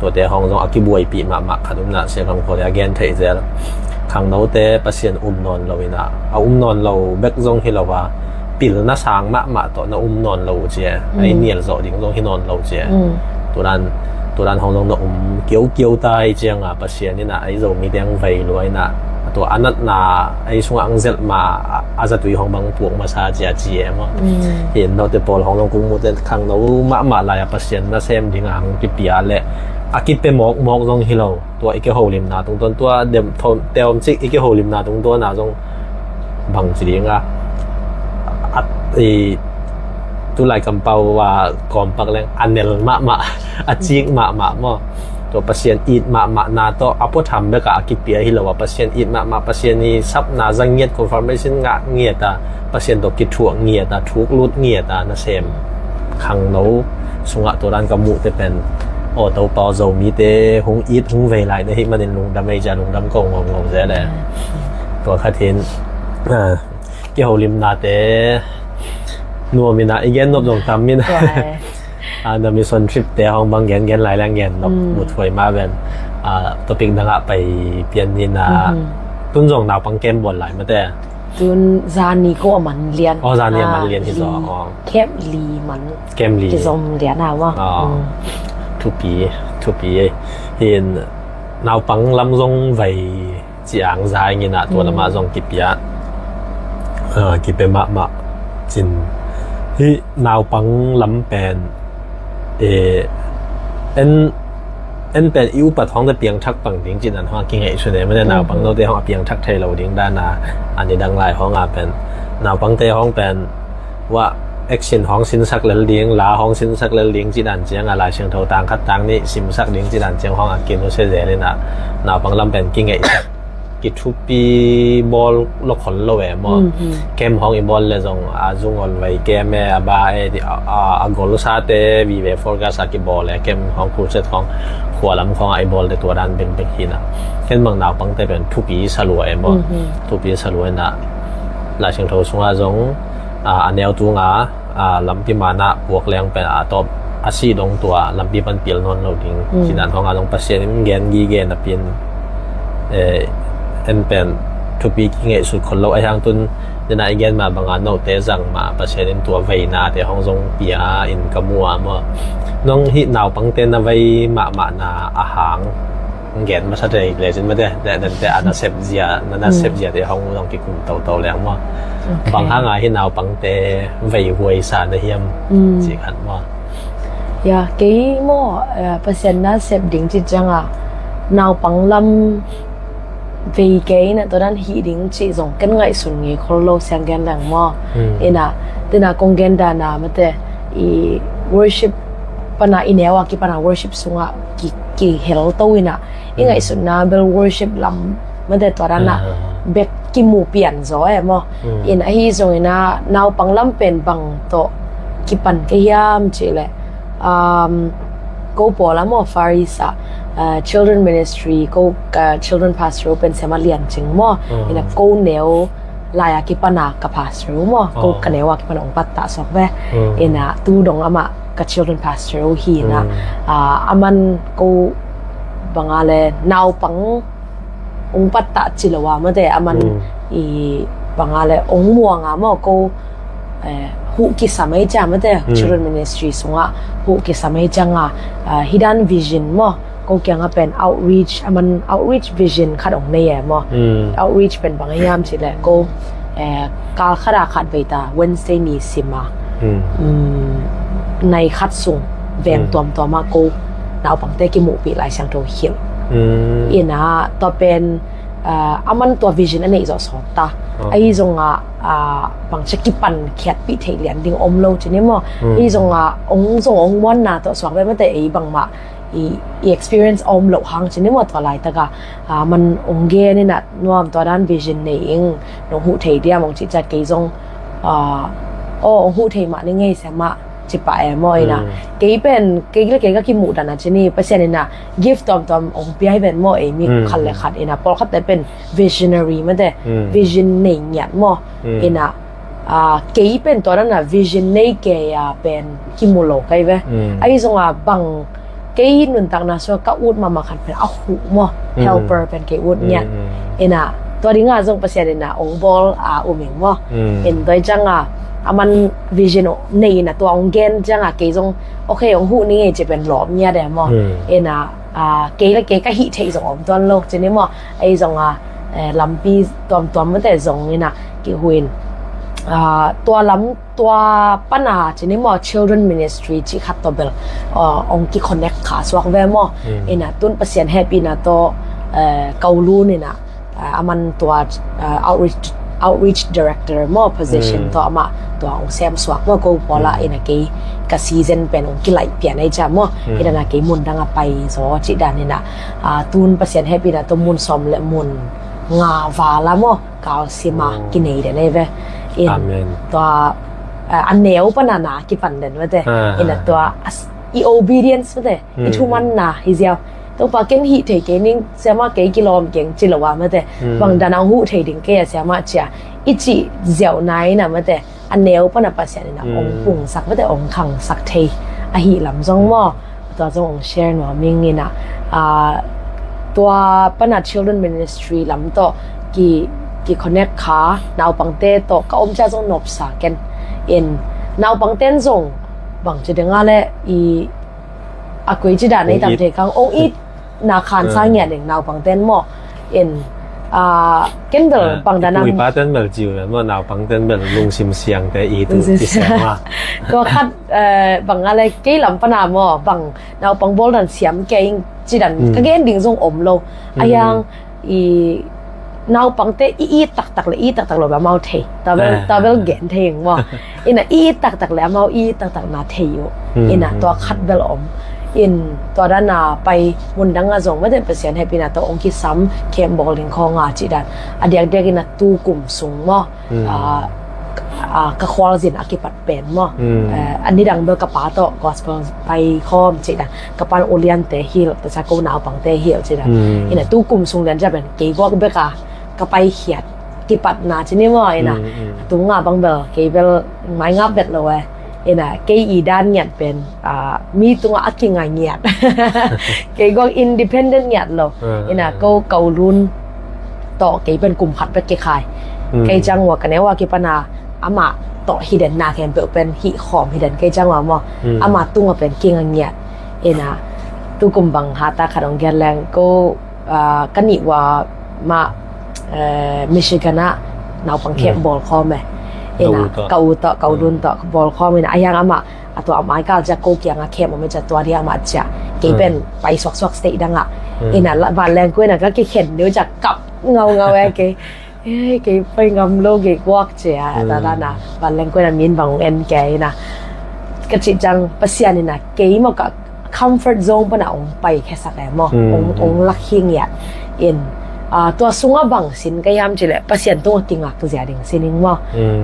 Tuate hong zong a kibuaipi mahmah khat um na, Sia Kam Khaw le a gen theih zel. Khangnote Pasian um nawn lo ina, a um nawn lo bek zong hi lo a, pilna sang mahmah tawh na um nawn lo uh cia, ei nial zawh ding zong hi nawn lo cia. Turan, turan hong zong na um kiaukiau ta hi cianga Pasian ina ei Zomite ang vei lua ina, tua a natna ei sungah ang zelh ma a, a zatui hong bang puak masa cia ci e maw. Hi in note pawl hong zong kung mute khangno mahmah lai a Pasian nasem ding a hong kipia le a kipia mawkmawk zong hi lo. Tua i kiholimna tungtawn, tua dem thom teom cik i kiholimna tungtawn a zong bang ci ding a, a, i, tulai kampau a kawmpak leng a nel mahmah, a cik mahmah maw. Tua Pasian it mahmah na tawh a puatham bek a a kipia hi lo a, Pasian it mahmah, Pasian i sapna za ngiat, confirmation ngah ngiat a, Pasian tawh kithuak ngiat a, thuk lut ngiat a nasem khangno sungah tua dan ka muhte pen, aw Topa aw, Zomite hong it hong vei lai na hih manin lungdam ei cia, lungdam ko ngawngawng zel e. Tua khat hin, a, kiholimnate nuam ina i gen nop zong tam ina. A, na mission trip te hong bang gen gen lai leng gen nop muthuai ma ven. A, topic dangah pai pian ni na. Tun zong naupang camp bawl lai mate. Tun zani ko a man lian. Aw, zani a man lian hi zaw. Camp li man. Camp li. Kizom lian a ma. Thupi, thupi ei. Hin naupang lam zong vei ciang zai ngina tua lamah zong kipia, a, kipia mahmah cin. Hih naupang lam pen, e, en, en pen i upat hong te piangthak pang ding cin an hong a kingaihsun e, mane naupang note hong a piangthak thei lo ding dana, a ni dang lai hong a pen naupangte hong pen, wah, action hong sinsak lel ding, la hong sinsak lel ding cin an ciang a, Lai Siangtho tang khat tang nih simsak ding cin an ciang hong a kinusia zel ina, naupang lam pen kingaihsak, kithupi bawl lo khol lo e maw. Camp hong i bawl le zong a zungol vai camp e, a ba e, a, a, a golsate vive forecast a kibawl e, camp hong crusade hong khua lam khong a i bawl te tua dan bengbeng hi na. Ken bang naupangte pen thupi salua e maw. Thupi salua ina, Lai Siangtho sunga zong, a, a neu tunga, a, lampi manah puak leng pen a tawp a sih dong tua lampi pan pial nawn lo ding. Sinan hong a zong Pasian in gen gige napi in, e, en pen thupi kingaihsut khol lo a hiang tun, dena i gen ma banga note zang ma Pasian in tua veinate hong zong pia in ka mua maw. Nong hih naupangte na vei mahmahna a hang gen masa thei lecin mate, dente a nasep zia, na nasep zia te hong zong kikum toto leng maw. Bang hanga hih naupangte vei huai sa na hiam, ci khat maw. Ya, kei maw, eh, Pasian nasep ding ci cianga naupang lam vei kei na tua dan hih ding ci zong ken ngaihsun ngei khol lo siang gen leng maw. Ina, tina kong gen dana mate, i worship pana i neu a kipana worship sunga ki, kihel to ina, i ngaihsutna bel worship lam mate tua dana bek kimu pian zaw e maw. In ahi zongina naupang lam pen bang tawh kipan ka hiam cih leh, um, ko pawl a maw Far East ah, uh, children ministry, ko, uh, children pastor pen siama lian cing maw. Ina ko neu lai a kipana ka pastor uh maw, ko ka neu a kipana ong pattah suak ve. Ina tu dong amah ka children pastor uh hi ina, ah, aman ko banga le naupang ong pattah ci lo a mate, aman i banga le ong muanga maw ko, eh, huh kisam ei cia mate, children ministry sunga huh kisam ei cianga, ah, hidan vision maw, ko kianga pen outreach, aman outreach vision khat ong nei e maw. Outreach pen bang hiam cih leh ko, eh, kal khata khat veita Wednesday ni sima, um, nai khat sung veng tuamtuama ko naupangte kimuhpih Lai Siangtho hilh. Ina tua pen, ah, aman tua vision a neih zawh sawt ta. Ahi zonga, ah, bangcia kipan khiatpih theih lian ding om lo cini maw. Ahi zonga ong zong ong muanna tawh suak ve mate ei bangmah i, i experience a om loh hang ci ni maw, tua laitaka, ah, man ong gen inah nuam, tua dan vision nei ing, nong huh thei diam ong cih ciang kei zong, ah, aw, ong huh thei mah ni ngei sia mah ci pah e maw. Inah kei pen, kei le kei ka kimuh dan a ci ni, Pasian inah gift tuamtuam ong pia hi ven maw, ei mi khat le khat inah, pawlkhatte pen visionary mate, vision nei ngiat maw. Inah, ah, kei pen tua dan a vision nei kei a pen kimu lo kai ve. Ahi zonga bang kei nuntakna sua ka ut mahmah khat pen a huh maw, helper pen kei ut ngiat. Inah tua dinga zong Pasian inah ong bawl a um ing maw. In tua i cianga a man vision nei inah tua ong gen cianga kei zong, okay, ong huh ni ngei ci pen lawm ngiat e maw. Inah, ah, kei le kei ka hih theih zong om tuan lo ci ni maw. Ahi zonga, eh, lampi tuamtuam mate zong inah kihuin, ah, tua lam tua pana ci ni maw, children ministry ci khat tawh bel, ah, ong ki-connect kha suak ve maw. Inah tun Pasian hehpihna tawh, eh, Kowloon inah, ah, a man tua, ah, outreach, outreach director maw position tawh amah tua ong sem suak maw, ko pawla inah kei ka season pen ong kilaih pian ahi cia maw. Inah kei mun danga pai zaw cih dan inah, ah, tun Pasian hehpihna tawh mun sawm le mun nga vala maw, kalsima kinei den ei ve. In tua, ah, a neu pana na kipan den mate. Inah tua, i obedience mate, i thumanna hi ziau. Topa, ken hih thei kei ning, siamah kei kilawm keng ci lo a mate. Bang dana ong huh thei ding kei a siamah cia i cih ziau na inah mate, a neu pana Pasian inah ong pungsak mate, ong khangsak thei ahi lam zong maw. Tua zong ong share nuam ing inah, ah, tua pana children ministry lam tawh ki, ki-connect kha, naupangte tawh ka om cia zong nopsa ken. In naupangten zong bang ci dinga le i a koi ci dan ei tam thei kang ong it na khansa ngiat ning naupangten maw. In, ah, ken bel bang dana i pu i paten bel ciu maw, naupangten bel lungsim siangte i tu i siang a. Tua khat, eh, bang a le kei lam pana maw, bang naupang bawl dan siam kei ing ci dan ka gen ding zong om lo. A yang i naupangte i it taktak le i it taktak lo bel amau thei. Tua bel, tua bel gen thei ing maw. Inah i it taktak le amau i it taktak na thei uh. Inah tua khat bel om. In tua dana pai mun danga zong mate Pasian hehpihna tawh ong kisam, khem bawl ding khawnga cih dan. A diakdiak inah tu kum sung maw. Ah, ah, ka khualzin a kipat pen maw. Eh, a nidang bel ka pa tawh gospel pai khawm cih dan. Ka pan uliante hilh, tua cia ko naupangte hilh cih dan. Inah tu kum sung lian cia pen kei guak beka ka paikhiat kipatna ci ni maw. Inah a tunga bang bel kei bel maingap bet lo e. Inah kei i dan ngiat pen, ah, mi tungah a kinga ngiat. Kei guak independent ngiat lo. Inah ko Kowloon tawh kei pen kum khat bek kikhai. Kei ciang ua ka neu a kipana amah tawh hi den na khempeuh pen hih khawm hi den kei ciang ua maw. Amah tungah pen kinga ngiat. Inah tu kum bang hata khat ong gen leng ko, ah, ka nih ua mah, eh, Michigan ah naupang khem bawl khawm e. Inah ka u tawh, ka u tawh, ka u dun tawh bawl khawm inah a yang amah a tua amai kal cia ko kianga khem om e cia tua dia amah cia kei pen pai suaksuak state dangah. Inah vanleng ko inah ka kikhen deuh cia kap ngaungau e kei. Eh, kei pai ngam lo kei guak cia. Tua dana vanleng ko inah min bang ong en kei inah ka cih ciang Pasian inah kei maw ka comfort zone pana ong pai khesak e maw. Ong, ong lak hi ngiat. In, ah, tua sunga bang sin ka hiam cih leh Pasian tungah kingak zia ding sin ing maw.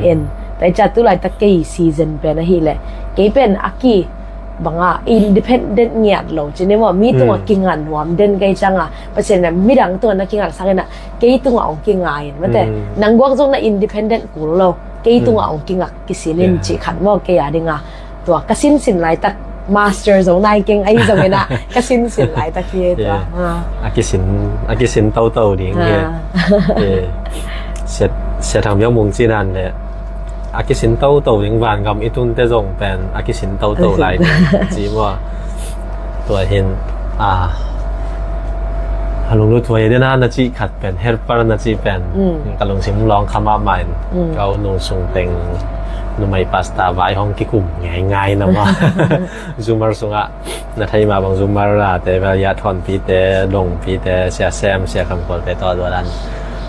In tua i cia tu laitak kei season pen ahih leh kei pen a ki banga independent ngiat lo ci ni maw, mi tungah kinga nuam den kei cianga Pasian inah midang tungah na kingaksak inah kei tungah ong kinga in mate. Nang guak zong na independent kul lo, kei tungah ong kingak kisin in cih khat maw kei a dinga. Tua ka sinsin laitak master zong nai keng ahi zong inah ka sinsin laitak hi tua. A kisin, a kisin toto ding hi. Sia, Sia Thang Biak Mung ci nan le a kisin toto ding, vangam i tunte zong pen a kisin toto lai ding ci maw. Tua hin, a, a lunglut huai dena na cih khat pen, helper na cih pen ka lungsim lawng kha mahmah in, ka u nu sung teng numei pasta vai hong kikum ngeingai na maw. Zumar sungah na thei mah bang Zumar a te bel ya Thawnpi te, Dongpi te, Sia Sem, Sia Kham Kual te tawh dualan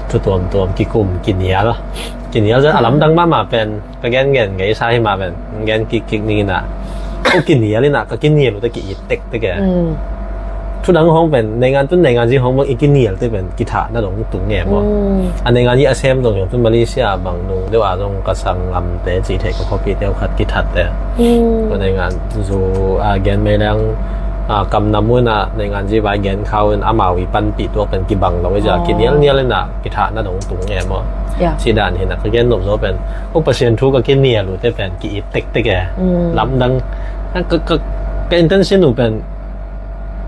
thu tuamtuam kikum kinial. Kinial zan a lamdang mahmah pen ka gen gen gei sa hi mah pen gen kik kik ning inah ko kinial inah ka kinial uh te ki it tek tek e. Thudang hong pen, naingan tun naingan zi hong bang i kinial te pen, kithahna dong tung e maw. Mm. A naingan zi a sem dong hiong tun Malaysia bang nung deuh a dong ka sanggamte cih theih ka khuapi deuh khat kithat te. Mm. Ko naingan zu a gen mei leng, a, kam na mun a naingan zi vai gen khau in amau i panpih tuak pen kibang lo i za, oh, kinial nial in a kithahna dong tung e maw. Yeah. Ci dan hi na ka gen nop zo pen, ko Pasian thu ka kinial uh te pen ki it tektek e. Mm. Lamdang, ka, ka, ka intention uh pen,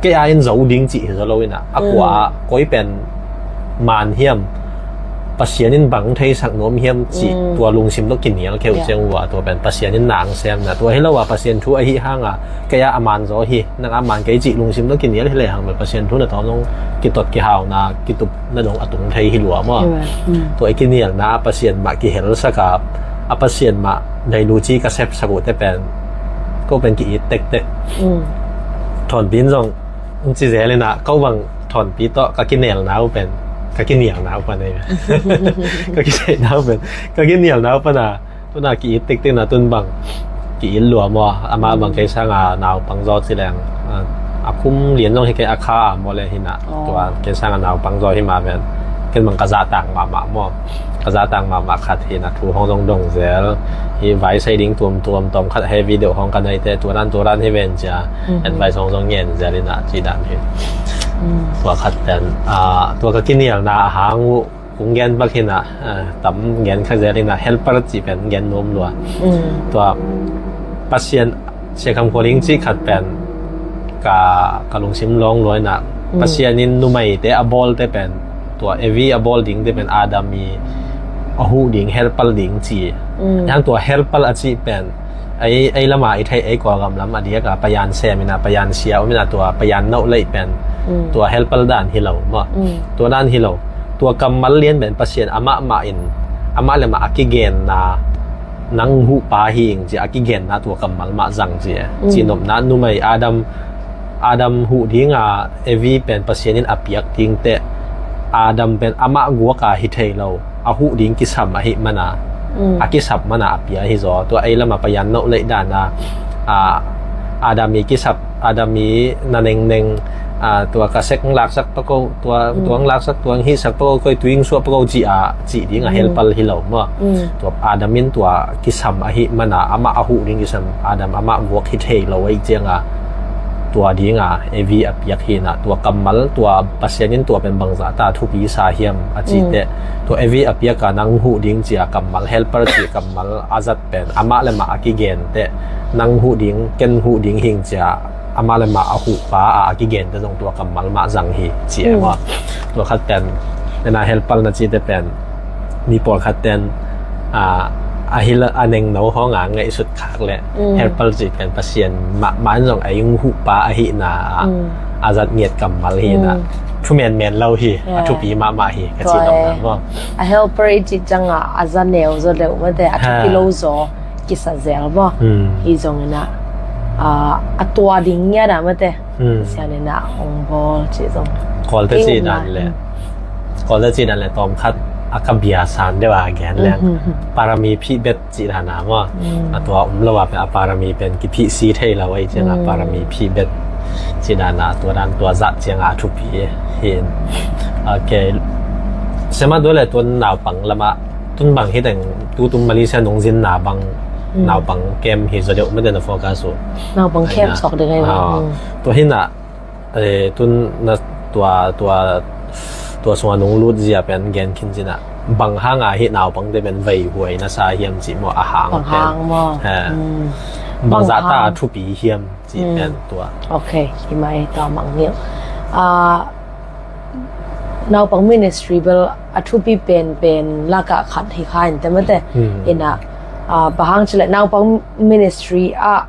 kei a in zo ding cih hi zo lo in a, a kua, mm, koi pen man hiam, Pasian in bang theisak nuam hiam cih, mm, tua lungsim lo kinial keu, yeah, ciang ua, tua pen Pasian in nang sem na, tua hi lo a Pasian thu ahi hang a, kei a a man zo hi, nang a man kei cih lungsim lo kinial hi le hang pen Pasian thu na tawm long kitot kihauna, kitup na dong a tung thei hi lua maw. Amen. Mm. Tua i kinialna a Pasian mah kihelsak a, a Pasian mah dai lu ci ka sepsak uh te pen, ko pen ki it tektek. Mm. Thonpin zong ci zel in a, ko bang Thonpi tawh ka kinialna uh pen, ka kinialna uh pan ei. Ka kinialna uh pen, ka kinialna uh pan a, tun a ki it tektek na tun bang ki it lua maw, amah bang, mm, kei sang a naupang zaw ci leng, a, a kum lian zong hi kei a kha a maw le hi na, oh, tua kei sang a naupang zaw hi ma pen, ken bang ka zah tang mahmah maw, ka zah tang mahmah khat hi na, thu hong zong dong zel, hi vai sai ding tuamtuam tawm khat he video hong ka nei te, tua dan tua dan hi ven cia, mhm, advice hong zong ngen zel in a ci dan hi. Mm. Tua khat pen, a, tua ka kinialna a hang uh, kong gen bak hi na, a, tam gen kha zel hi na, helper ci pen gen nuam lua. Mm. Tua Pasian, Siakham Khua Ling ci khat pen ka, ka lungsim long lua hi na, mm, Pasian in numeite a bawl te pen, tua Evi a bawl ding te pen Adam i a huh ding, helper ding ci. Mm. Yang tua helper a ci pen, ei, ei lama i theih ei kua gam lam a diak a payan sem in a, payan sia om in a, tua payan nauh leih pen, mm, tua helper dan hi lo maw. Mm. Tua dan hi lo. Tua kammal lian pen Pasian amah mah in, amah le mah a kigenna, nang huh pa hi ing ci a kigenna tua kammal mah zang ci e. Mm. Ci nopna numei Adam, Adam huh ding a Evi pen Pasian in a piak ding te, Adam pen amah guak a hi thei lo, a huh ding kisam ahih man a, mm, a kisap man a a pia hi zaw. Tua ei lam a payan nauh leih dan a, a, Adam i kisap, Adam i na nengneng, a, tua ka sek laksak pa ko, tua, mm, tua laksak, tua hihsak pa ko, koi tui suah pa ko ci a, ci ding a, mm, helper hi lo maw. Mm. Tua Adam in tua kisam ahih man a, amah a huh ding kisam, Adam amah guak hi thei lo ahih ciang a, tua ding a Evi a piak hi na, tua kammal, tua Pasian in tua pen bangzah ta thupi sa hiam a ci, mm, te. Tua Evi a piak a nang huh ding ci a kammal, helper ci kammal a zat pen amah le mah a kigen te, nang huh ding, ken huh ding hing ci a amah le mah a huh pa a, a kigen te zong tua kammal mah zang hi ci e maw. Mm. Tua khat pen, ena helper na ci te pen, mi pawlkhat ten, a, a hi la, a nengno hong a ngaihsut khak le, mm, helper ci pen Pasian mah, mah in zong a ing huh pa ahih na a, mm, a zat ngiat kammal hi na. Mm. Thu menmen lo hi, a, yeah, thupi mahmah hi, ka ci, tua, nopna, eh, maw. A helper i ci ciang a, a za neu zaw deuh mate, a thupi lo zaw kisa zel maw. Hmm. Hi zong in a, a, a tua ding ngiat a mate. Hmm. Sian in a hong bawl ci zong. Kawlte ci dan le. Hmm. Kawlte ci dan le tawm khat a ka bia san deuh a gen leng. Hmm, hmm, hmm. Parami phih bet ci dan a maw. Hmm. A tua um lo a pen a parami pen kiphih si thei lo a i ciang a, hmm, parami phih bet ci dan a tua dan tua zah ciang a thupi hi. Ok. Sema dua le tun naupang lam a, tun bang hi teng, tu tung Malaysia nung zin na bang, mm, naupang camp hi zaw deuh mah den a focus uh. Naupang camp sawk ding ai. Ah, mm. Tua hi na, eh, tun na tua, tua, tua sung a nung lut zia pen gen khin zin a. Bang hang a hi naupang te pen vei huai na sa hiam ci maw a hang pen. Bang hang maw? Eh. Mm. Bang zah ta thupi hiam ci pen tua. Ok, hi mai tua mang ngiu. Ah, naupang ministry bel a thupi penpen lak ah khat hi kha in te mate. Hmm. Ina, ah, bang hang ci le naupang ministry ah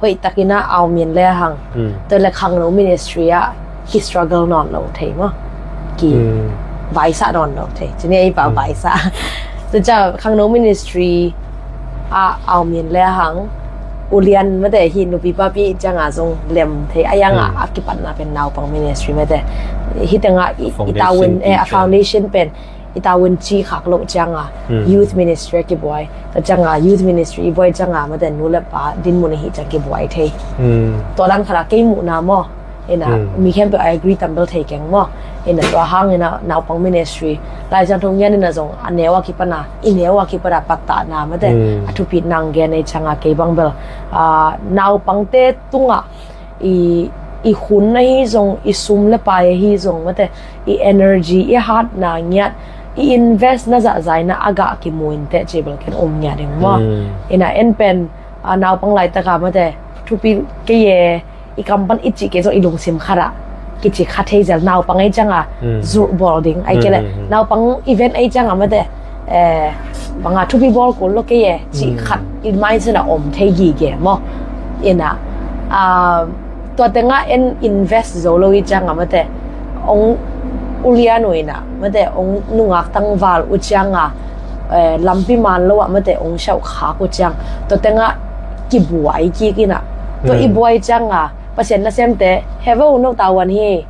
hoih takin a au min le hang. Hmm. Tua le khangno ministry ah ki struggle nawn lo thei maw. Ki vaisah nawn lo thei. Ci ni a i pa vaisah. Tua ciang khangno ministry ah au min le hang ulian mate hi nupi papi ciang a zong lem thei a yang a, a kipatna pen naupang ministry mate. Hi teng a i, i tavuan, eh, a foundation pen i tavuan ci khak loh ciang a youth ministry a kibuai. Tua ciang a youth ministry i buai ciang a mate nu le pa dinmun hi ciang kibuai thei. Tua dan khat a kei muhna maw. Ina, mi khempeuh a agree tambel thei keng maw. Ina, tua hang ina naupang ministry Lai Siangtho ngian ina zong a neu a kipana, i neu a kipana pattahna mate, a thupit nang gen ei cianga kei bang bel, a, naupangte tunga i, i hun ahi zong, i sum le pai ahi zong mate, i energy, i hatna ngiat, i invest na zahzaina a gah kimu inteh ci bel ken om ngiat ding maw. Ina en pen, a, naupang laitaka mate, thupi kei e, i kam pan i cih kei zong i lungsim khatah kici kha thei zel, naupang ei cianga zulh bawl ding ai kei le, naupang event ei cianga mate, eh, banga thupi bawl kul lo kei e cih khat i mindset ah om thei gige maw. Ina, ah, tua tenga en invest zo lo i cianga mate, ong ulian uh ina mate, ong nungak tangval uh cianga, eh, lampi man lo ah mate ong siauh khak uh ciang, tua tenga kibuai kik ina, tua i buai cianga Pasian nasemte, heve uh, no tavuan hi,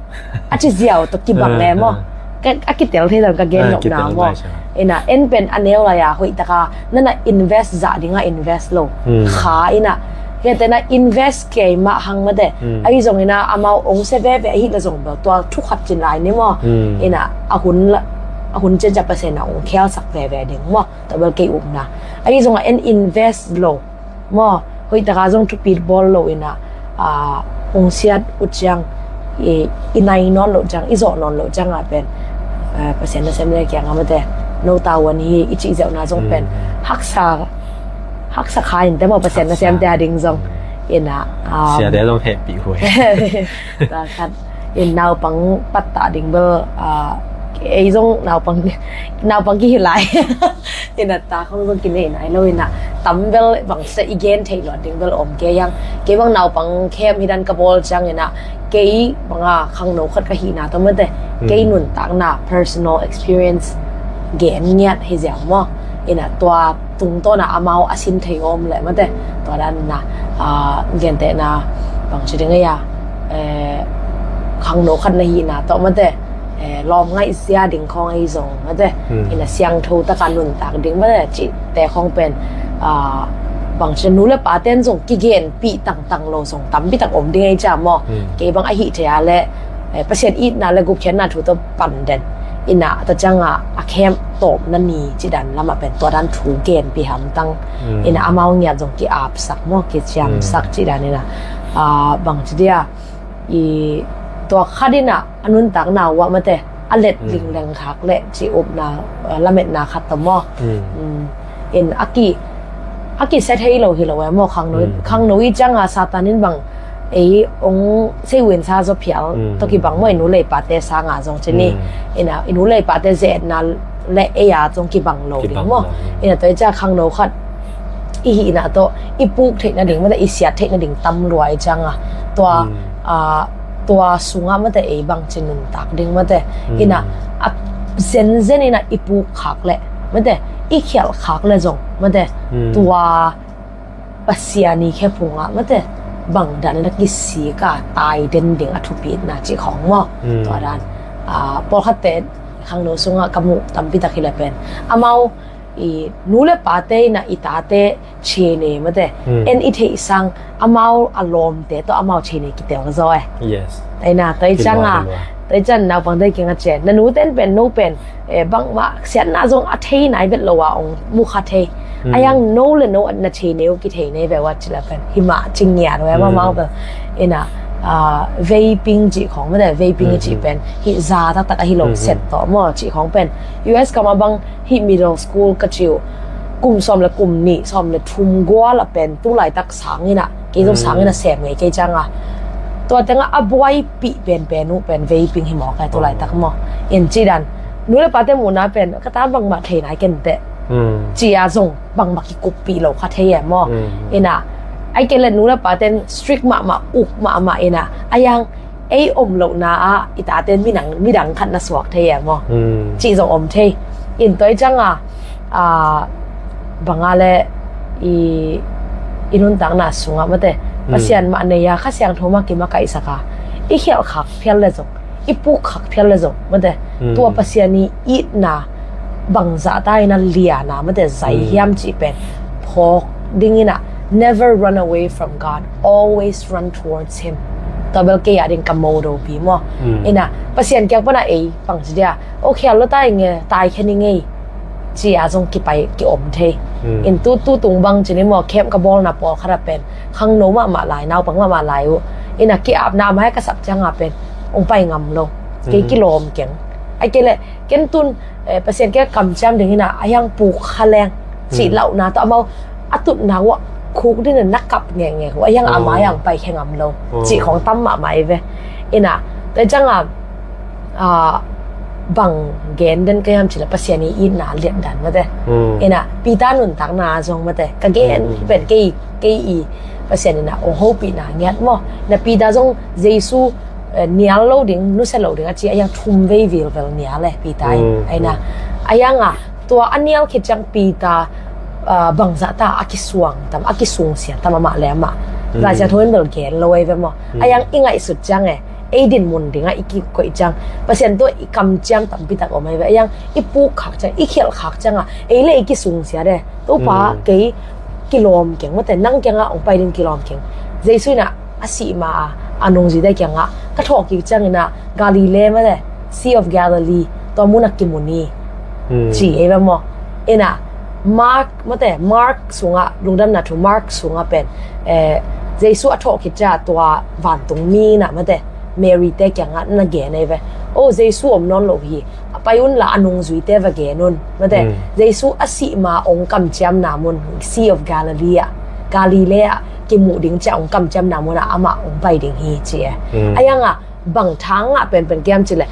a ci ziau tawh kibang le maw. Ka, a kitel thei dan ka gen nopna maw. Ina en pen a neu lai a hoihtaka nana invest zah dinga invest lo kha ina, kei tena invest kei mah hang mate, ahi zong ina amau ong se veve ahi la zong bel tua thu khat cin lai ni maw. Ina a hun la, a hun ciancia Pasian a ong khelsak veve ding maw. Tua bel kei upna ahi zong a en invest lo maw, hoihtaka zong thupit bawl lo ina, a, hong siat uh ciang, i, i nai nawn loh ciang, i zawh nawn loh cianga pen, a, Pasian nasem le kianga mate, no tavuan hi i cih zeuhna zong pen haksa, haksa kha inteh maw, Pasian nasemte a ding zong. Ina, a, siate zong hehpih huai. Tua khat in naupang pattah ding bel, a, ei zong naupang, naupang kihi lai. Ina ta khong zong kinei nai lo ina, tam bel bangsa i gen theih luat ding bel om kei ang. Kei bang naupang camp hi dan ka bawl ciang ina, kei banga khangno khat ka hihna tawh mate, kei nuntakna personal experience gen ngiat hi ziau maw. Ina tua tungtawna amau a sin thei om le mate, tua dan ina, a, gentehna bangci ding ei a, eh, khangno khat na hihna tawh mate, eh, lawm ngaih zia ding khawng ei zong mate, ina siangtho taka nuntak ding mate cihte khawng pen, a, bangci nu le paten zong kigenpih tangtang lo zong tampi tak om ding ei cia maw. Kei bang a hih thei a le, eh, Pasian itna le gupkhiatna thu tawh pan den ina, tua cianga a camp tawpna ni cidan lamah pen tua dan thu genpih hamtang ina amau ngiat zong ki-apsak maw, kiciamsak cidan ina, a, bangci dia, i, tua khat ina a nuntakna uah mate a let lingleng khak le ci upna, a, lametna khat tawh maw. In a ki, a kisia thei lo hi lo e maw, khangno, khangno i cianga Satan in bang ei ong sei win sa zaw phial tawh kibang maw, i nu le i pate sanga zong ci ni. Ina i nu le i pate zetna le ei a zong kibang lo ding maw. Ina tua i cia khangno khat i hihna tawh i puk theihna ding mate, i siat theihna ding tam lua i cianga tua, a, tua sungah mate ei bangci nuntak ding mate. Ina a zenzen ina i puk khak le mate, i khialh khak le zong mate, tua Pasian i khephungah mate bang dan ina kisik a tai den ding a thupitna cih khawng maw. Tua dan, a, pawlkhatte khangno sungah ka muh tampi tak hi le pen amau i nu le pate ina i tate thei nei mate, en i theih sang amau a lawmte tawh amau thei nei kitel zaw e. Yes. Ina tua i cianga, tua i cian naupangte kinga cian na nute in pen no pen, eh, bangmah siatna zong a thei nai vet lo a ong mu kha thei. A yang no le no na thei nei uh kithei nei ve uat ci la pen hi mah ci ngiat ve amau bel. Ina, a, vaping cih khawng mate, vaping i cih pen hih za taktak ahi lo set tawh maw cih khawng pen U S kamah bang hih middle school ka ci uh, kum sawm le kum nih, sawm le thum gual a pen tu laitak sang ina, kei zong sang ina sem ngei kei cianga tua tenga a buaipih penpen uh pen vaping hi mawk e tu laitak maw. In cidan nu le pate muhna pen ka ta bangmah thei nai ken teh cia zong bangmah kikuppih lo kha thei e maw. Ina ai kei le nu le paten strict mahmah, uk mahmah ina a yang ei om lohna ah i taten midang, midang khat na suak thei e maw. Cih zong om thei. In tua i cianga, a, banga le i, i nuntakna sungah mate Pasian mah nei a Kha Siangtho mah kimakaihsak a i khialh khak phial le zong, i puk khak phial le zong mate, tua Pasian i itna bangzah ta ina liana mate zai hiam cih pen phawk ding ina, never run away from God, always run towards Him. Tua bel kei a ding ka modopi maw. Mm. Ina, Pasian kiang pana ei pang ci dia, o khial lo ta ing e, tai khen ing e, ci a zong kipai ki om thei. Mm. In tu, tu tung bang ci ni maw, camp ka bawlna pawlkhat a pen khangno mahmah lai, naupang mahmah lai uh. Ina, ki apna mai ka sap ciang a pen ong pai ngam lo. Kei, mm, kilawm keng. Ai kei le, ken tun, eh, Pasian kiang kamciam ding ina, a hiang puk kha leng, cih, mm, lauhna tawh amau a tutna uh khuk ding in na kap ngekngek uh, a hiang, oh, a mai ang pai khe ngam lo, oh, cih khong tam mahmah i ve. Ina, tua ciang a, ah, bang gen den ka hiam cih leh Pasian i itna liatdan mate. Mm. Ina, Peter nuntakna zong mate, ka gen, mm, pen kei, kei i Pasian ina ong hopihna ngiat maw. Na Peter zong Jesu, eh, nial lo ding, nusia lo ding a ci a hiang thum vei vilvel nial e Peter i. Mm, aina, mm, a hiang a, tua a nial khit ciang Peter, ah, bangzah ta a kisuang tam, a kisungsia tam amah le amah. Mm. Laisiangtho in bel gen lo ei ve maw. Mm. A hiang i ngaihsut ciang e, ei dinmun ding a i kikoih ciang, Pasian tawh i kamciam tampi tak om ei ve. A hiang i puk khak ciang, i khialh khak ciang a, ei le i kisungsia de. Topa, mm, kei kilawm keng mate, nang kiang a ong pai ding kilawm keng. Jesu ina a sih ma a, a nungzuite kiang a, ka thawh kik ciang ina Galilee mate, Sea of Galilee, tua mun a kimu ni. Hmm. Ci ei ve maw. Ina, Mark mate, Mark sungah, Lungdamna Thu Mark sungah pen, eh, Jesu a thawh khit ciang tua vantung mi na mate, Mary te kiang a na gen ei ve. O, Jesu om nawn lo hi. A pai un la a nungzuite va gen un. Mate, mm, Jesu a sih ma ong kamciamna mun, Sea of Galilee ah, Galilee ah kimuh ding ciang ong kamciamna mun ah amah ong pai ding hi ci e. Mm. A hiang a, bang thang ngah penpen kiam cih leh,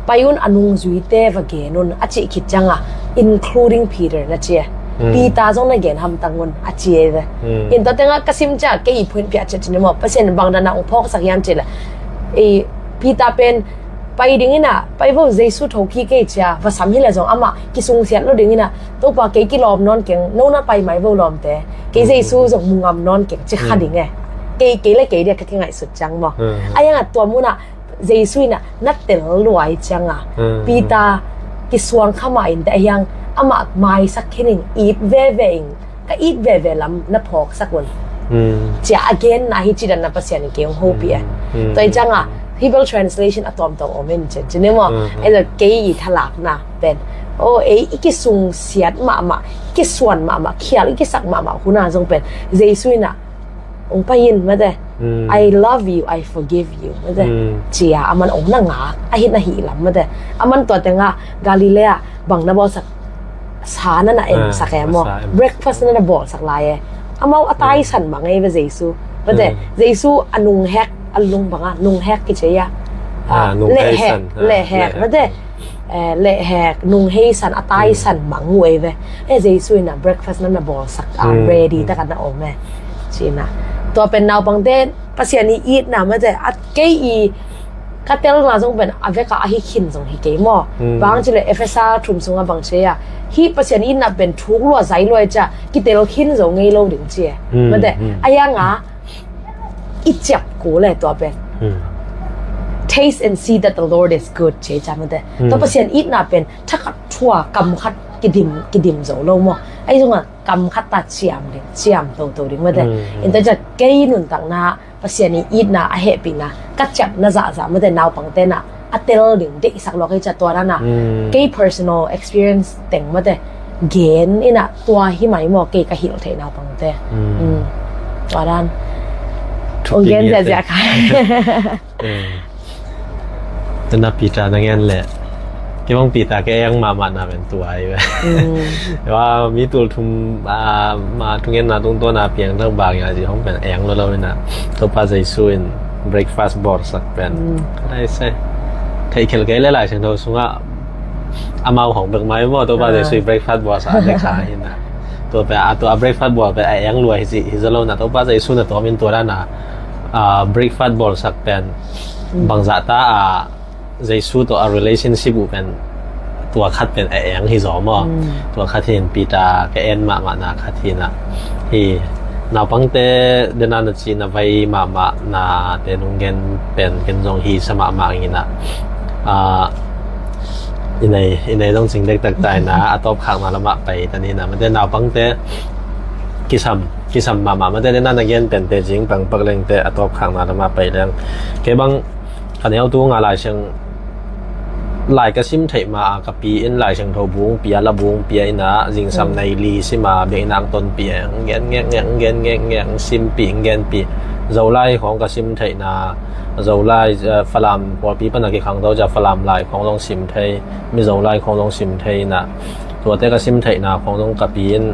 pai un a nungzuite va gen un a cih khit ciang a, including Peter na ci e. Mm. Peter zong na gen hamtang un a ci e ve. Mm. In tua teng a ka sim ciang kei i phuin piah ciat ci ni maw, Pasian bang dan a ong phawksak hiam cih leh, i Peter pen pai ding ina, pai vo Jesu thokik kei ci a, va sam hi le zong amah kisungsiat lo ding ina, Topa kei kilawm nawn keng, no na pai mai vo lawmte, kei, mm, Jesu zong mu ngam nawn keng, ci kha, mm, ding e. Kei, kei le kei dia ka kingaihsut ciang maw. Mm. A hiang a tua mun ah Jesu ina na tel lua i ciang a, mm, Peter kisuang kha mah in te a hiang amah maisak khin in, it veve in, ka it veve lam na phawksak un. Mm. Ci a a genna hi ci dan na Pasian in kei ong hopih e. Mm. Tua i ciang a, Hebrew translation a tuamtuam om in ci, ci ni maw. Mm. Ei lo kei i thalakna pen, o, ei i kisungsiat mahmah, kisuan mahmah, khial i kisak mahmah hun a zong pen Jesu ina, ong pai in mate. Mm. "I love you, I forgive you," mate. Mm. Ci a, aman ong na ngak, a hih na hih lam mate. Aman tua teng a Galilee ah bang na bawlsak, sa na na, ah, emsak e maw. Sa em. Breakfast na na bawlsak lai e. Amau a taisan, mm, mang e ve Jesu. Mate, mm, Jesu a nunghek, a lung bang a, nunghek kici a. Ah, ah, nungheisan. Lehhek, ah, lehhek, lehhek. Mate, eh, lehhek, nungheisan, a taisan, mm, mang uh ei ve. Eh, Jesu ina breakfast na na bawlsak a, mm, ready, mm, tak a na om e. Ci ina. Tua pen naupangte Pasian i itna mate, a kei i ka telna zong pen a vek a ahi khin zong hi kei maw. Mm. Bang ci leh Efesa thum sungah bang ci a, hih Pasian i itna pen thuk lua zai lua i ci a, kitel khin zo ngei lo ding ci e. Mm, mate, mm, a hiang a i ciap kul e tua pen. Hmm. "Taste and see that the Lord is good," ci a, mate. Hmm. Tua Pasian itna pen thakhat thua kam khat kidim, kidim zo lo maw. Ahi zongin kam khat ta ciam ding, ciam toto ding mate. Hmm. Tua ciang kei nuntakna Pasian i itna a hehpihna ka ciapna zahzah mate, naupangte na a tel ding deihsak lua kei ci a, tua dan a, hmm, kei personal experience teng mate gen ina tua hi mai maw, kei ka hilh theih naupangte. Hmm. Hmm. Tua dan. Thupi ngiat. Ong gen ziahziah kha. Hmm. Tuna Peter na ngen leh, kei bang Peter ka eng mahmah na pen tua hi ve. Hmm. Tua mi tul thum, ah, ma thungetna tungtawn a piang thak bang a ci hong pen eng lo lo ina, Topa Jesu in breakfast bawlsak pen. Hmm. Ka dai se. Theih khelh kei le Laisiangtho sungah amau hong bek mai maw, Topa, ah, Jesu i breakfast bawlsak a dek kha hi na. Tua pen, a tua breakfast bawl pen a eng lua hi ci, hi zaw lo na, Topa Jesu na tawm in tua dan a, ah, breakfast bawlsak pen, mm, bangzah ta a Jesu tawh a relationship uh pen tua khat pen a eng hi zaw maw. Mm. Tua khat hi in Peter ka en mahmah na khat hi na. Hi naupangte dena na ci na vai mahmah na te nung gen pen ken zong hi sa mahmah ngina. Ah, i nei, i nei zong cing dektak ta ina, a tawpkhakna lamah pai ta ni na. Mate naupangte kisam kisam mahmah mate, na na gen pente cing pangpak lengte a tawpkhakna lamah pai leng. Kei bang ka neu tu nga Lai Siang, lai ka sim theih ma a ka pi in Lai Siangtho bung pia, la bung pia ina zingsam nei li sima bek ina ang tonpih e, ang gen ngek ngek, ang gen ngek ngek, ang simpih, ang genpih. Zolai khawng ka sim theihna, Zolai, eh, Falam pawlpi pana kikhangto cia Falam lai khawng zong sim thei, Mizo lai khawng zong sim thei ina, tuate ka sim theihna khawng zong ka pi in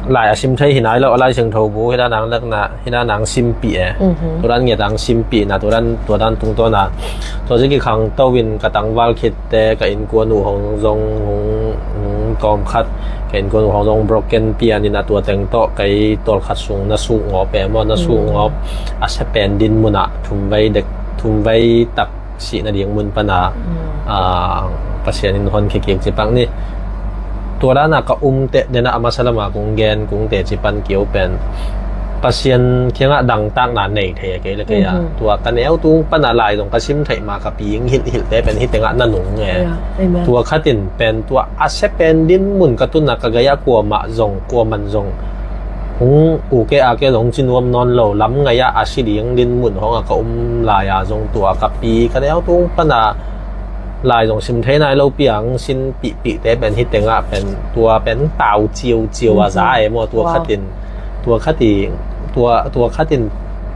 lai a sim thei hi nai lo, a Lai Siangtho bu hi dan ang lakna hi dan ang simpih e. Turan ngiat ang simpih na, turan tuadan tungtawna tua zi kikhangto in ka tangval khitte ka innkuan uh hong zong hong, hong tawm khat, ka innkuan uh hong zong broken pian ina tua teng tawh kei tawlkhat sung na suk ngawp e maw, na suk ngawp a sia pen din munah thumvei dek, thumvei tak sih nading mun pana, ah, Pasian in hon khikik cipak ni. Tua dana ka umteh dena a masa lama kung gen kung teci pan kiu pen Pasian kiangah dangtakna nei thei a kei le kei a. Tua ka neu tung pana lai zong ka sim theih ma ka pi in hilhhilhte pen hi tengah na nung e. Tua khatin pen tua a sia pen din mun ka tuna ka gaya kuamah zong kuaman zong hung uke ake zong ci nuam nawn lo, lam ngai-ah a si ding din mun hawngah ka um lai-a zong tua ka pi ka neu tung pana lai zong sim thei nai lo piang sin pihpihte pen hi tengah pen tua pen pau ciauciau a za e maw, tua khatin, tua khati, tua, tua khatin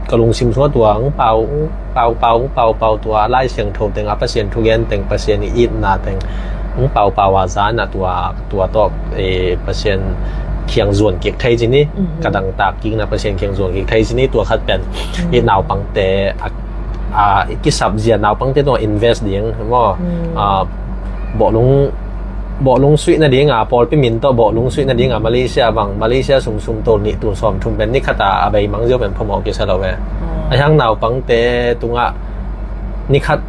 ka lungsim sungah tua ang pau, ang pau, pau, ang pau, pau, tua Lai Siangtho teng a Pasian thugen teng, Pasian i itna teng ang pau, pau a za na tua tua tawh, eh, Pasian kiang zuan kik thei ci ni, ka dangtak kikna Pasian kiang zuan kik thei ci ni, tua khat pen i naupangte a, a, i kisap zia naupangte tungah invest ding maw. Ah, bawhlung, bawhlung suih nadinga, pawlpi min tawh bawhlung suih nadinga Malaysia bang, Malaysia sum sum tul nih tul sawm thum pen ni khata a bei mang zio pen phamawh kisa lo ve. A hiang naupangte tungah ni khat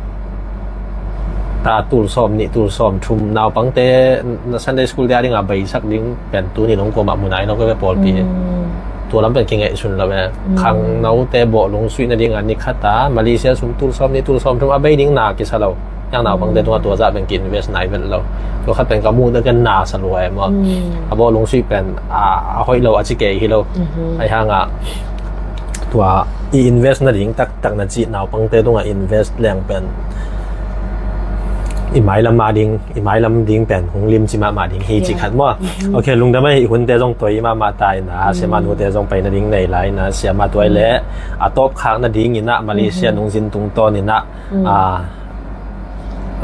ta tul sawm nih tul sawm thum naupangte na Sunday school te a dinga beisak ding pen tuni nong kuamah mu nai lo ka ve pawlpi. Tua lam pen kingaihsun lo ve. Khangnote bawhlung suih nadinga ni khata Malaysia sum tul sawm nih tul sawm thum a bei ding na kisa lo. Yang naupangte tungah tua zah pen ki-invest nai vet lo. Tua khat pen ka muh deuh ken na sa lua e maw. A bawhlung suih pen a, a hoih lo a ci kei hi lo. A hiangah tua i invest nading taktak na cih naupangte tungah invest leng pen i mailam a ding, i mailam ding pen hong limci mahmah ding hi ci khat maw. Ok, lungdam a, i hunte zong toi mahmah ta ina, siama nute zong pai nading nei lai ina, siama tuai le a tawpkhak nading ina Malaysia nungzin tungtawn ina, a,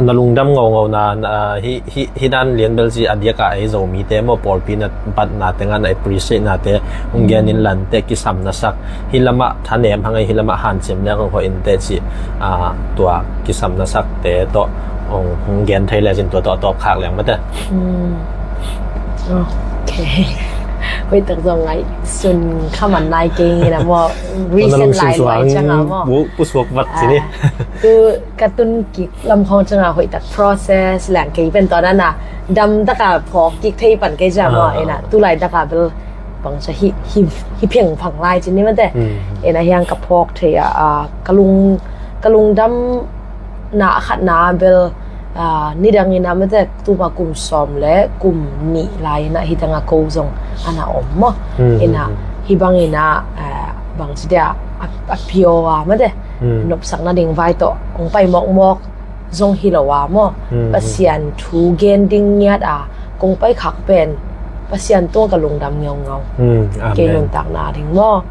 na lungdam ngaungau na, na, hi, hi, hi dan lian bel ci a diakah ei Zomite maw pawlpi na batna tengah na appreciate nate hong gen in lante kisam na sak, hi lamah thanem hang ei, hi lamah hancim leng hong hoih inte ci, ah, tua kisam na sakte tawh hong, hong gen thei lecin tua tawh a tawpkhak leng mate. Ok. Hoih tak zong ngaihsun khaman nai kei ina maw. Recent lai lai cianga maw. Pusuak vat ci ni. Tu ka tun kik lam khawng cianga hoih tak process leng kei pen tawn ana dam taka phawk kik thei pan kei cianga maw. Ina tulai taka bel bang cia hi, hi, hi pheng phang lai ci ni mate. Ina hiang ka phawk thei a, a, ka lung, ka lungdam na a khatna bel, a, nidang ina mate tuma kum sawm le kum nih lai ina hi danga ko zong ana om maw. Ina hi bang ina, a, bang ci dia a, a pio a mate. Nopsak nading vai tawh hong pai mawkmawk zong hi lo a maw. Pasian thu gen ding ngiat a kong pai khak pen Pasian tung ka lungdam ngeungau. Kei nuntakna ding maw.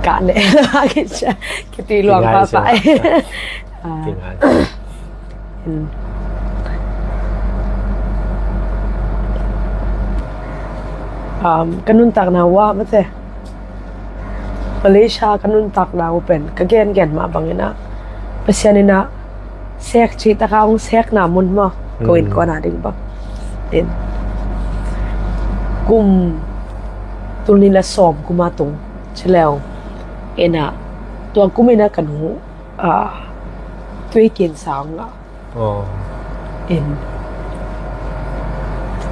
Ka ne la kicia kitui luang papa. Um, ka nuntakna uh ah mate Malaysia ka nuntakna uh pen ka gengen mah bangin ah Pasian in ah sek cih taka hong sekna mun maw ko in kona ding bang in kum tul nih la sawm kuma tung cileu in ah tua kum in ah ka nu ah tui kin sang ah in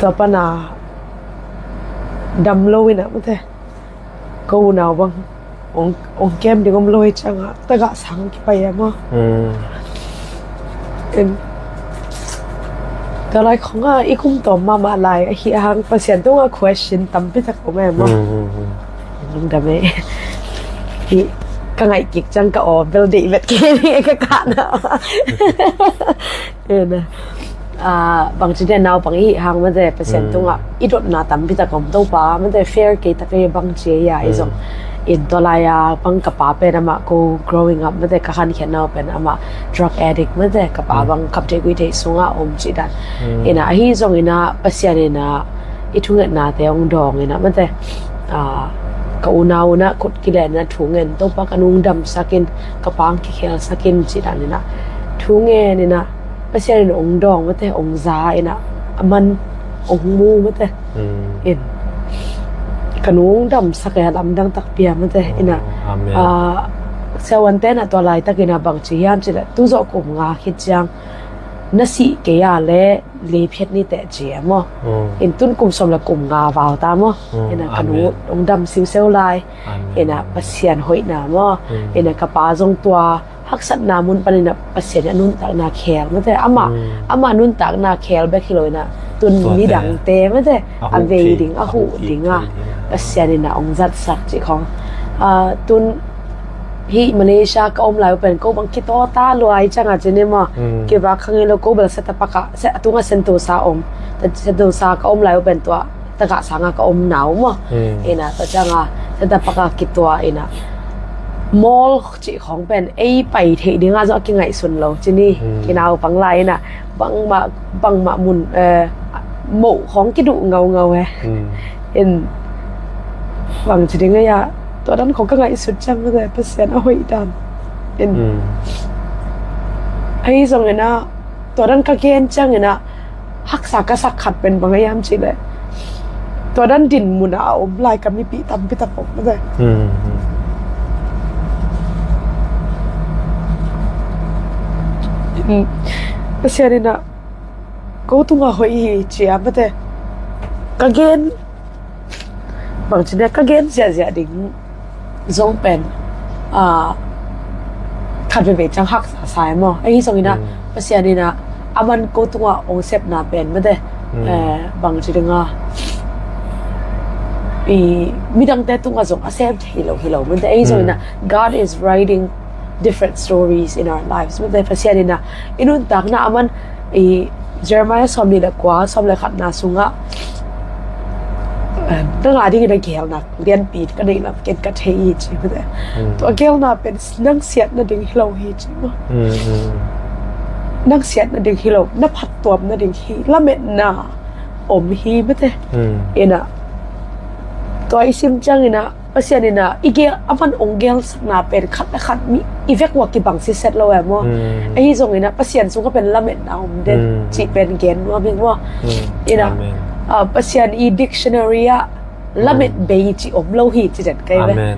tua pana dam lo in ah mate ko unau bang Ong, ong kem ding om lo hi ciangah tagah sang kipai a maw. Tua lai khongah i kum tawm mahmah lai ahi a hang Pasian tungah question tampi tak om e maw. Lungdam e. Hi ka ngaih kik ciang ka aw bel deih vet kei ni ka kahna. Bangci dia naupang i hang mate Pasian tungah i dotna tampi tak om Topa mate fair kei tak ei bangci ei a i zong. In tua lai a bang ka pa pen amah ko growing up mate ka khankhiat nau pen amah drug addict mate ka pa bang kap theih guih theih sungah om cih dan. Ina ahi zong ina Pasian ina i thungetnate ong dawng ina mate ka unau ina khut kilen ina thungen Topa ka nung damsak in ka pang kikhel sak in cih dan ina thungen ina Pasian in ong dawng mate ong za ina aman ong mu mate in ka nung damsak e lamdang takpi a mate ina. Siawante na tua laitak ina bangci hiam cih le tuzawh kum nga khit ciang na sih kei a le lei phiat ni teh ci a maw. In tun kum sawm le kum nga vau ta maw. Ina ka nu ong dam siuseu lai. Ina Pasian hoihna maw. Ina ka pa zong tua haksatna mun pan ina Pasian i a nuntakna khel mate ama ama nuntakna khel bek hi lo ina tun midangte mate a vei ding a huh ding a Pasian ina ong zatsak cih khong. Tun hi Malaysia ka om lai uh pen ko bang kitaw ta luai cianga cini maw. Kivak khang ilo ko bel Setapak a tungah Sentosa om. Sentosa ka om lai uh pen tua tagah sanga ka om nau maw. Ina tua cianga Setapak a kitua ina mall cih khong pen ei pai theih dinga zong a kingaihsun lo cini kinau pang lai ina bangmah bangmah mun moh khong kiduh ngaungau he. In bangci ding ei a tua dan khong ka ngaihsut ciang mate Pasian a hoih dan. In ahi zong ina tua dan ka gen ciang ina haksa ka sak khat pen bang a hiam cih le tua dan din mun a om lai ka mipi tampi tak om mate. Pasian ina ko tunga hoih hi cia mate ka gen bangci ina ka gen ziahziah ding zong pen khat veve ciang haksa sa e maw. Ahi zong ina Pasian ina aman ko tunga ong sepna pen mate bangci dinga midangte tunga zong a sem thei lo hi lo mate. Ahi zong ina God is writing different stories in our lives mate. Pasian ina i nuntakna aman i Jeremiah sawm nih le kua sawm le khatna sungah na nga dingin a gelna lianpi ka neih lam ken ka thei hi ci mate. Tua gelna pen nang siatna ding hi lo hi ci maw. Nang siatna ding hi lo na phattuamna ding hi lametna om hi mate. Ina tua i sim ciang ina Pasian ina i gel aman ong gelsakna pen khat le khat mi i vek ua kibang siset lo e maw. Ahi zong ina Pasian sungah pen lametna om den cih pen gen nuam hi maw. Ina Pasian i dictionary ah lamet bei cih om lo hi ci den kai ve.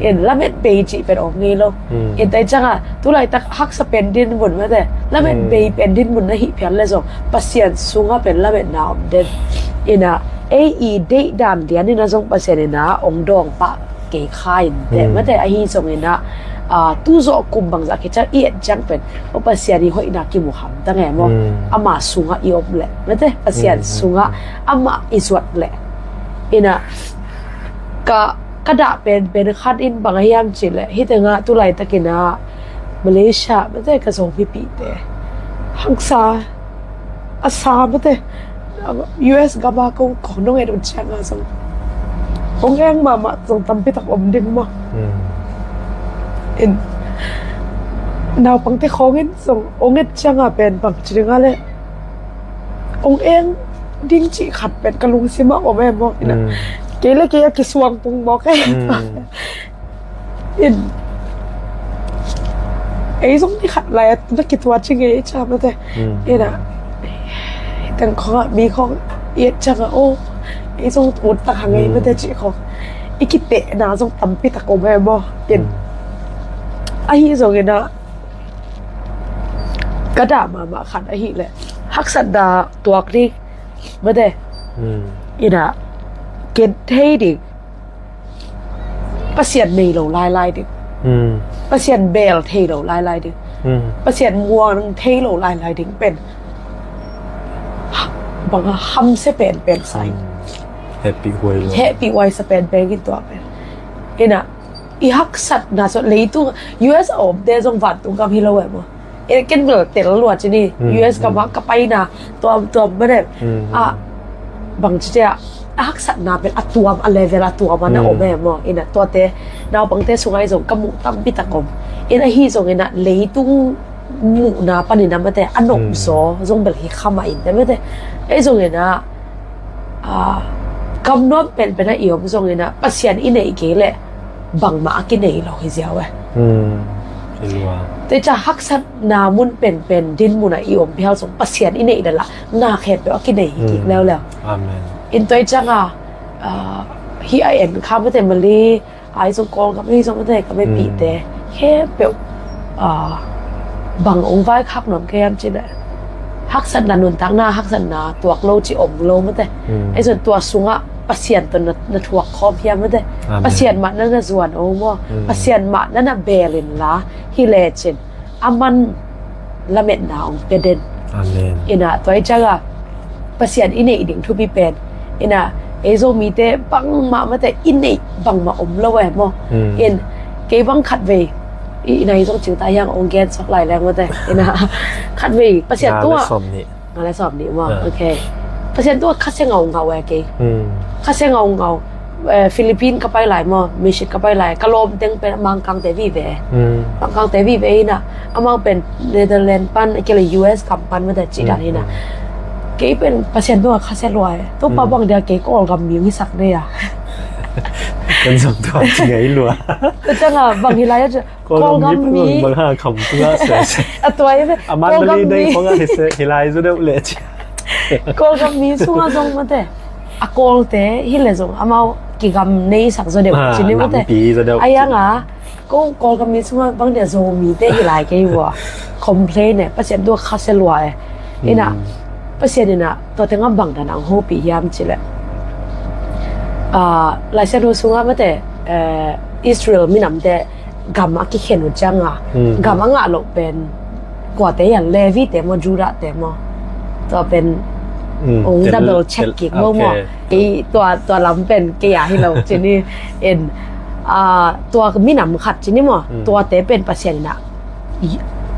In lamet bei cih pen om ngei lo. In tai cianga tulaitak haksa pen din mun mate lamet bei pen din mun na hih phian le zong Pasian sungah pen lametna om den. Ina ei i deih dan lian ina zong Pasian ina ong dawng pah kei kha in teh mate ahi zong ina tuzawh kum bangzah kei ciang i et ciang pen Pasian i hoihna kimu hamtang e maw. Ama sungah i om leh mate Pasian sungah amah i zuat leh ina ka ka dah penpen khat in bang a hiam cih leh hih tengah tulaitak ina Malaysia mate ka Zomipihte haksa a sa mate U S gama ko khong nong et un cianga zong ong eng mahmah zong tampi tak om ding maw. In naupangte khong in zong ong et cianga pen bangci dinga leh ong eng ding cih khat pen ka lungsimah om e maw. Ina kei le kei a kisuang pung mawk e. In ei zong ni khat lai na kituat ci ngei i ca mate. Ina teng khongah mi khong i et cianga o ei zong ut tak hang ei mate cih khong i kitehna zong tampi tak om e maw. In ahi zong ina ka dah mahmah khat ahih leh haksatna tuak ding mate ina ken thei ding Pasian nei lo lailai ding. Pasian bel thei lo lailai ding. Pasian muang thei lo lailai ding pen bang a hamsia penpen sa ing. Hehpih huai lo. Hehpih huai sa penpen in tua pen. Ina, i haksatna sawt leitung, U S a omte zong vantung gam hi lo e maw. Ina ken bel tel lua ci ni, U S gam ah ka paina tuamtuam mah ne. A, bang ci cia, a haksatna pen a tuam, a level a tuam a na om e maw. Ina tuate, naupangte sungah i zong ka muh tampi tak om. Ina hi zong ina leitung muhna panin a mate, a nopzaw zong bel hi kha mah in te mate. Ei zong ina, a, gam nuam penpen a i om zong ina, Pasian i neih kei leh bangmah a kinei lo hi ziau e. Tua i ciang haksatna mun penpen dinmun a i om phial zong Pasian i neih leh lah na khempeuh a kinei hi kik leuleu. Amen. In tua i ciang a, a, hi a en kha mate Malay, ai zong Kawlgam, ei zong mate ka mepihte khempeuh, a, bang ong vaikhak nuam kei hiam ci leh, haksatna nuntakna, haksatna tuak lo ci om lo mate. Ei zong tua sungah Pasian tawh na, na thuak khawm hiam mate. Amen. Pasian mah na na zuan om maw. Pasian mah na na bel inla hi lecin a man lametna ong pia den. Amen. Ina tua i ciang a Pasian i neih ding thupi pen. Ina, ei Zomite bangmah mate i neih bangmah om lo e maw. In, kei bang khatvei, i, ina i zong cingta hiang ong gen sok lai leng mate. Ina, khatvei Pasian tua. Nga le sawm nih maw. Ok. Pasian tua khasia ngaungau e kei. Khasia ngaungau. Philippine ka pai lai maw, mission ka pai lai, ka lawm teng pen Mangkangte vive. Mangkangte vive ina, amau pen Netherlands pan, kei le U S gam pan mate ci dan ina. Kei pen Pasian tua khasia lua e. Tua pa bang dia kei Kawlgam mi ong hisak de a. Kan zong tua ci ngai lua. Tua ciang a bang hi lai a ci. Kawlgam mi bang ha kham tua se. A tua i ve. A man Kawlgam mi dei kong a hi se, hi lai zu deuh le ci. Kawlgam mi sungah zong mate. A Kawlte hi le zong amau kigam nei sak zu deuh ci ni mate. A yang a ko Kawlgam mi sungah bang dia Zomite hi lai kei vua. Complain e, Pasian tua khasia lua e. Ina, Pasian ina, tua tengah bang dan ang hopih hiam ci le. Laisiangtho sungah mate, Israel minamte gam a kikhen uh ciang a, gam a ngah loh pen kuate hiam, Levite maw, Judahte maw. Tua pen ong double check kik maw maw. Kei tua, tua lam pen kei a hi lo ci ni. En, tua minam khat ci ni maw. Tuate pen Pasian ina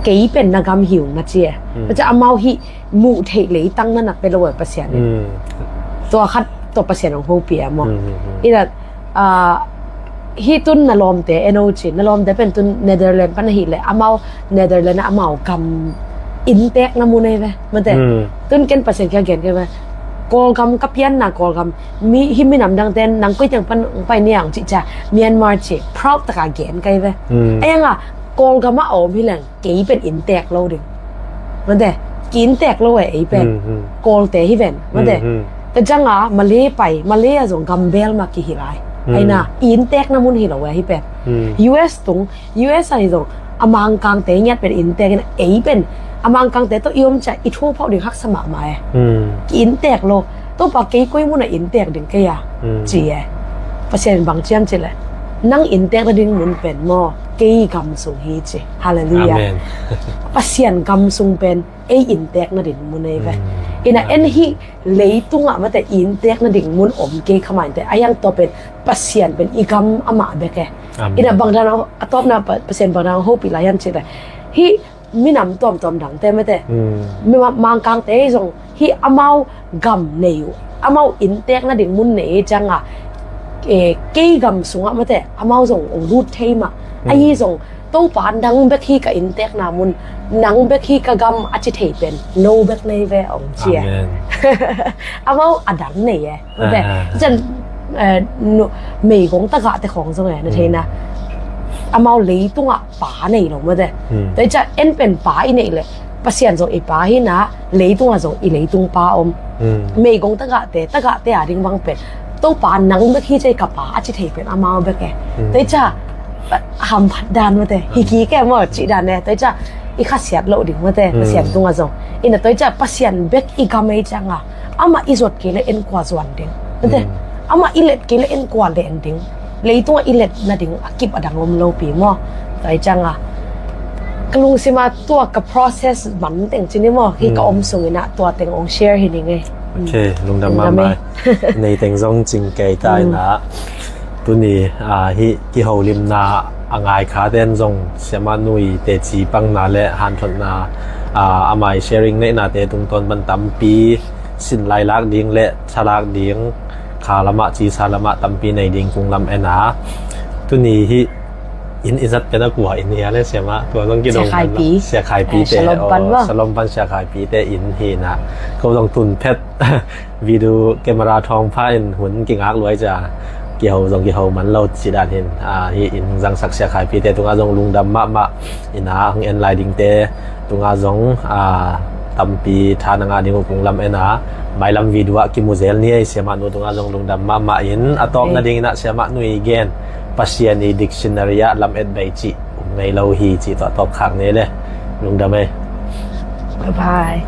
kei pen na gam hi ung na ci e. Tua ciang amau hih muh theih leitang na na pia lo e Pasian in. Tua khat tua Pasian ong hopih a maw. Ina, hih tun na lawmte en o ci, na lawmte pen tun Netherlands pan ahih leh amau Netherlands ah amau gam inntekna mun ei ve mate. Tun ken Pasian kiang gen kei ve. Kawlgam ka pianna Kawlgam, mi, hih minam dangte nang koi teng pan ong pai niang ci cia, Myanmar ci, proud taka gen kei ve. A yang a Kawlgam ah a om hi leng kei pen inntek lo ding. Mate, ki inntek lo e ei pen. Kawlte hi ven. Mate, tua ciang a Malay pai, Malay a zong gam bel mah kihi lai. Aina, inntekna mun hi lo e hi pen. U S tung, U S a hi zong a Mangkangte ngiat pen inntek in ei pen. A Mangkangte tawh i om cia i thu phauh ding haksa mahmah e. Ki inntek lo. Topa kei koi mun a inntek ding kei a ci e. Pasian bang ci hiam ci le, nang inntek nading mun pen maw, kei gam sung hi ci. Halleluiah. Amen. Pasian gam sung pen ei inntek nading mun ei ve. Ina en hih leitungah mate inntek nading mun om kei kha mah in te. A yang tua pen Pasian pen i gam amah bek e. Ina bang dan a tawpna Pasian bang dan a hopih lai hiam ci le, hih minam tuamtuam dangte mate. Mangkangte zong hih amau gam nei uh, amau inntek nading mun nei ciang a, kei gam sungah mate amau zong ong lut thei mah. Ahi zong Topa nang bek hi ka inntekna mun, nang bek hi ka gam a ci thei pen no bek nei ve ong ci e. Amau a dang nei e. Mate, cian, meigong tagahte khawng zong e na theina. Amau leitungah pa nei lo mate. Tua i cia en pen pa i neih leh Pasian zong i pa hi na, leitungah zong i leitung pa om. Meigong tagahte, tagahte a ding bang pen Topa nang bek hi cia i ka pa a ci thei pen amau bek e. Tua i cia hamphat dan mate, hi kik e maw cih dan e. Tua i cia i khasiat loh ding mate, Pasian tungah zong. Ina tua i cia Pasian bek i gam ei ciang a, amah i zuat kei leh en kua zuan ding. Mate, amah i let kei leh en kua len ding. Leitungah i let nading a kip a dang om lopi maw? Tua hi ciangah ka lungsim ah tua ka process man teng ci ni maw, hih ka om sungin ah tua teng ong share hi ning ei. Ok, lungdam mahmah. Nei teng zong cing kei ta in ah, tuni hih kiholimna a ngai khaten zong Siamah Nui teci pangna le hanthotna, amai sharing neihnate tungtawn pan tampi sin lai lak ding le thalak ding, kha lamah cisa lamah tampi nei ding kong lam en a. Tuni hih inn i zat pen a kua inn hi a le Siamah? Tua zong kidong Sia Khaipi. Sia Khaipi te, Shalom pan maw? Shalom pan Sia Khaipi te inn hi in ah, ko zong tun phet video camera thawng pha in hun kingak luai cia, kiho zong kiho man lo ci dan hin, hih inn zangsak Sia Khaipi te tungah zong lungdam mahmah. Inn ah hong en lai dingte tungah zong tampi tha na ngah ding uh kong lam en a, mailam video ah kimu zel ni ei. Siamah Nu tungah zong lungdam mahmah in, a tawp nadingin ah Siamah Nui gen Pasian i dictionary ah lamet bei cih um ngei lo hi cih tawh a tawp khak ni le. Lungdam ei. Bye bye.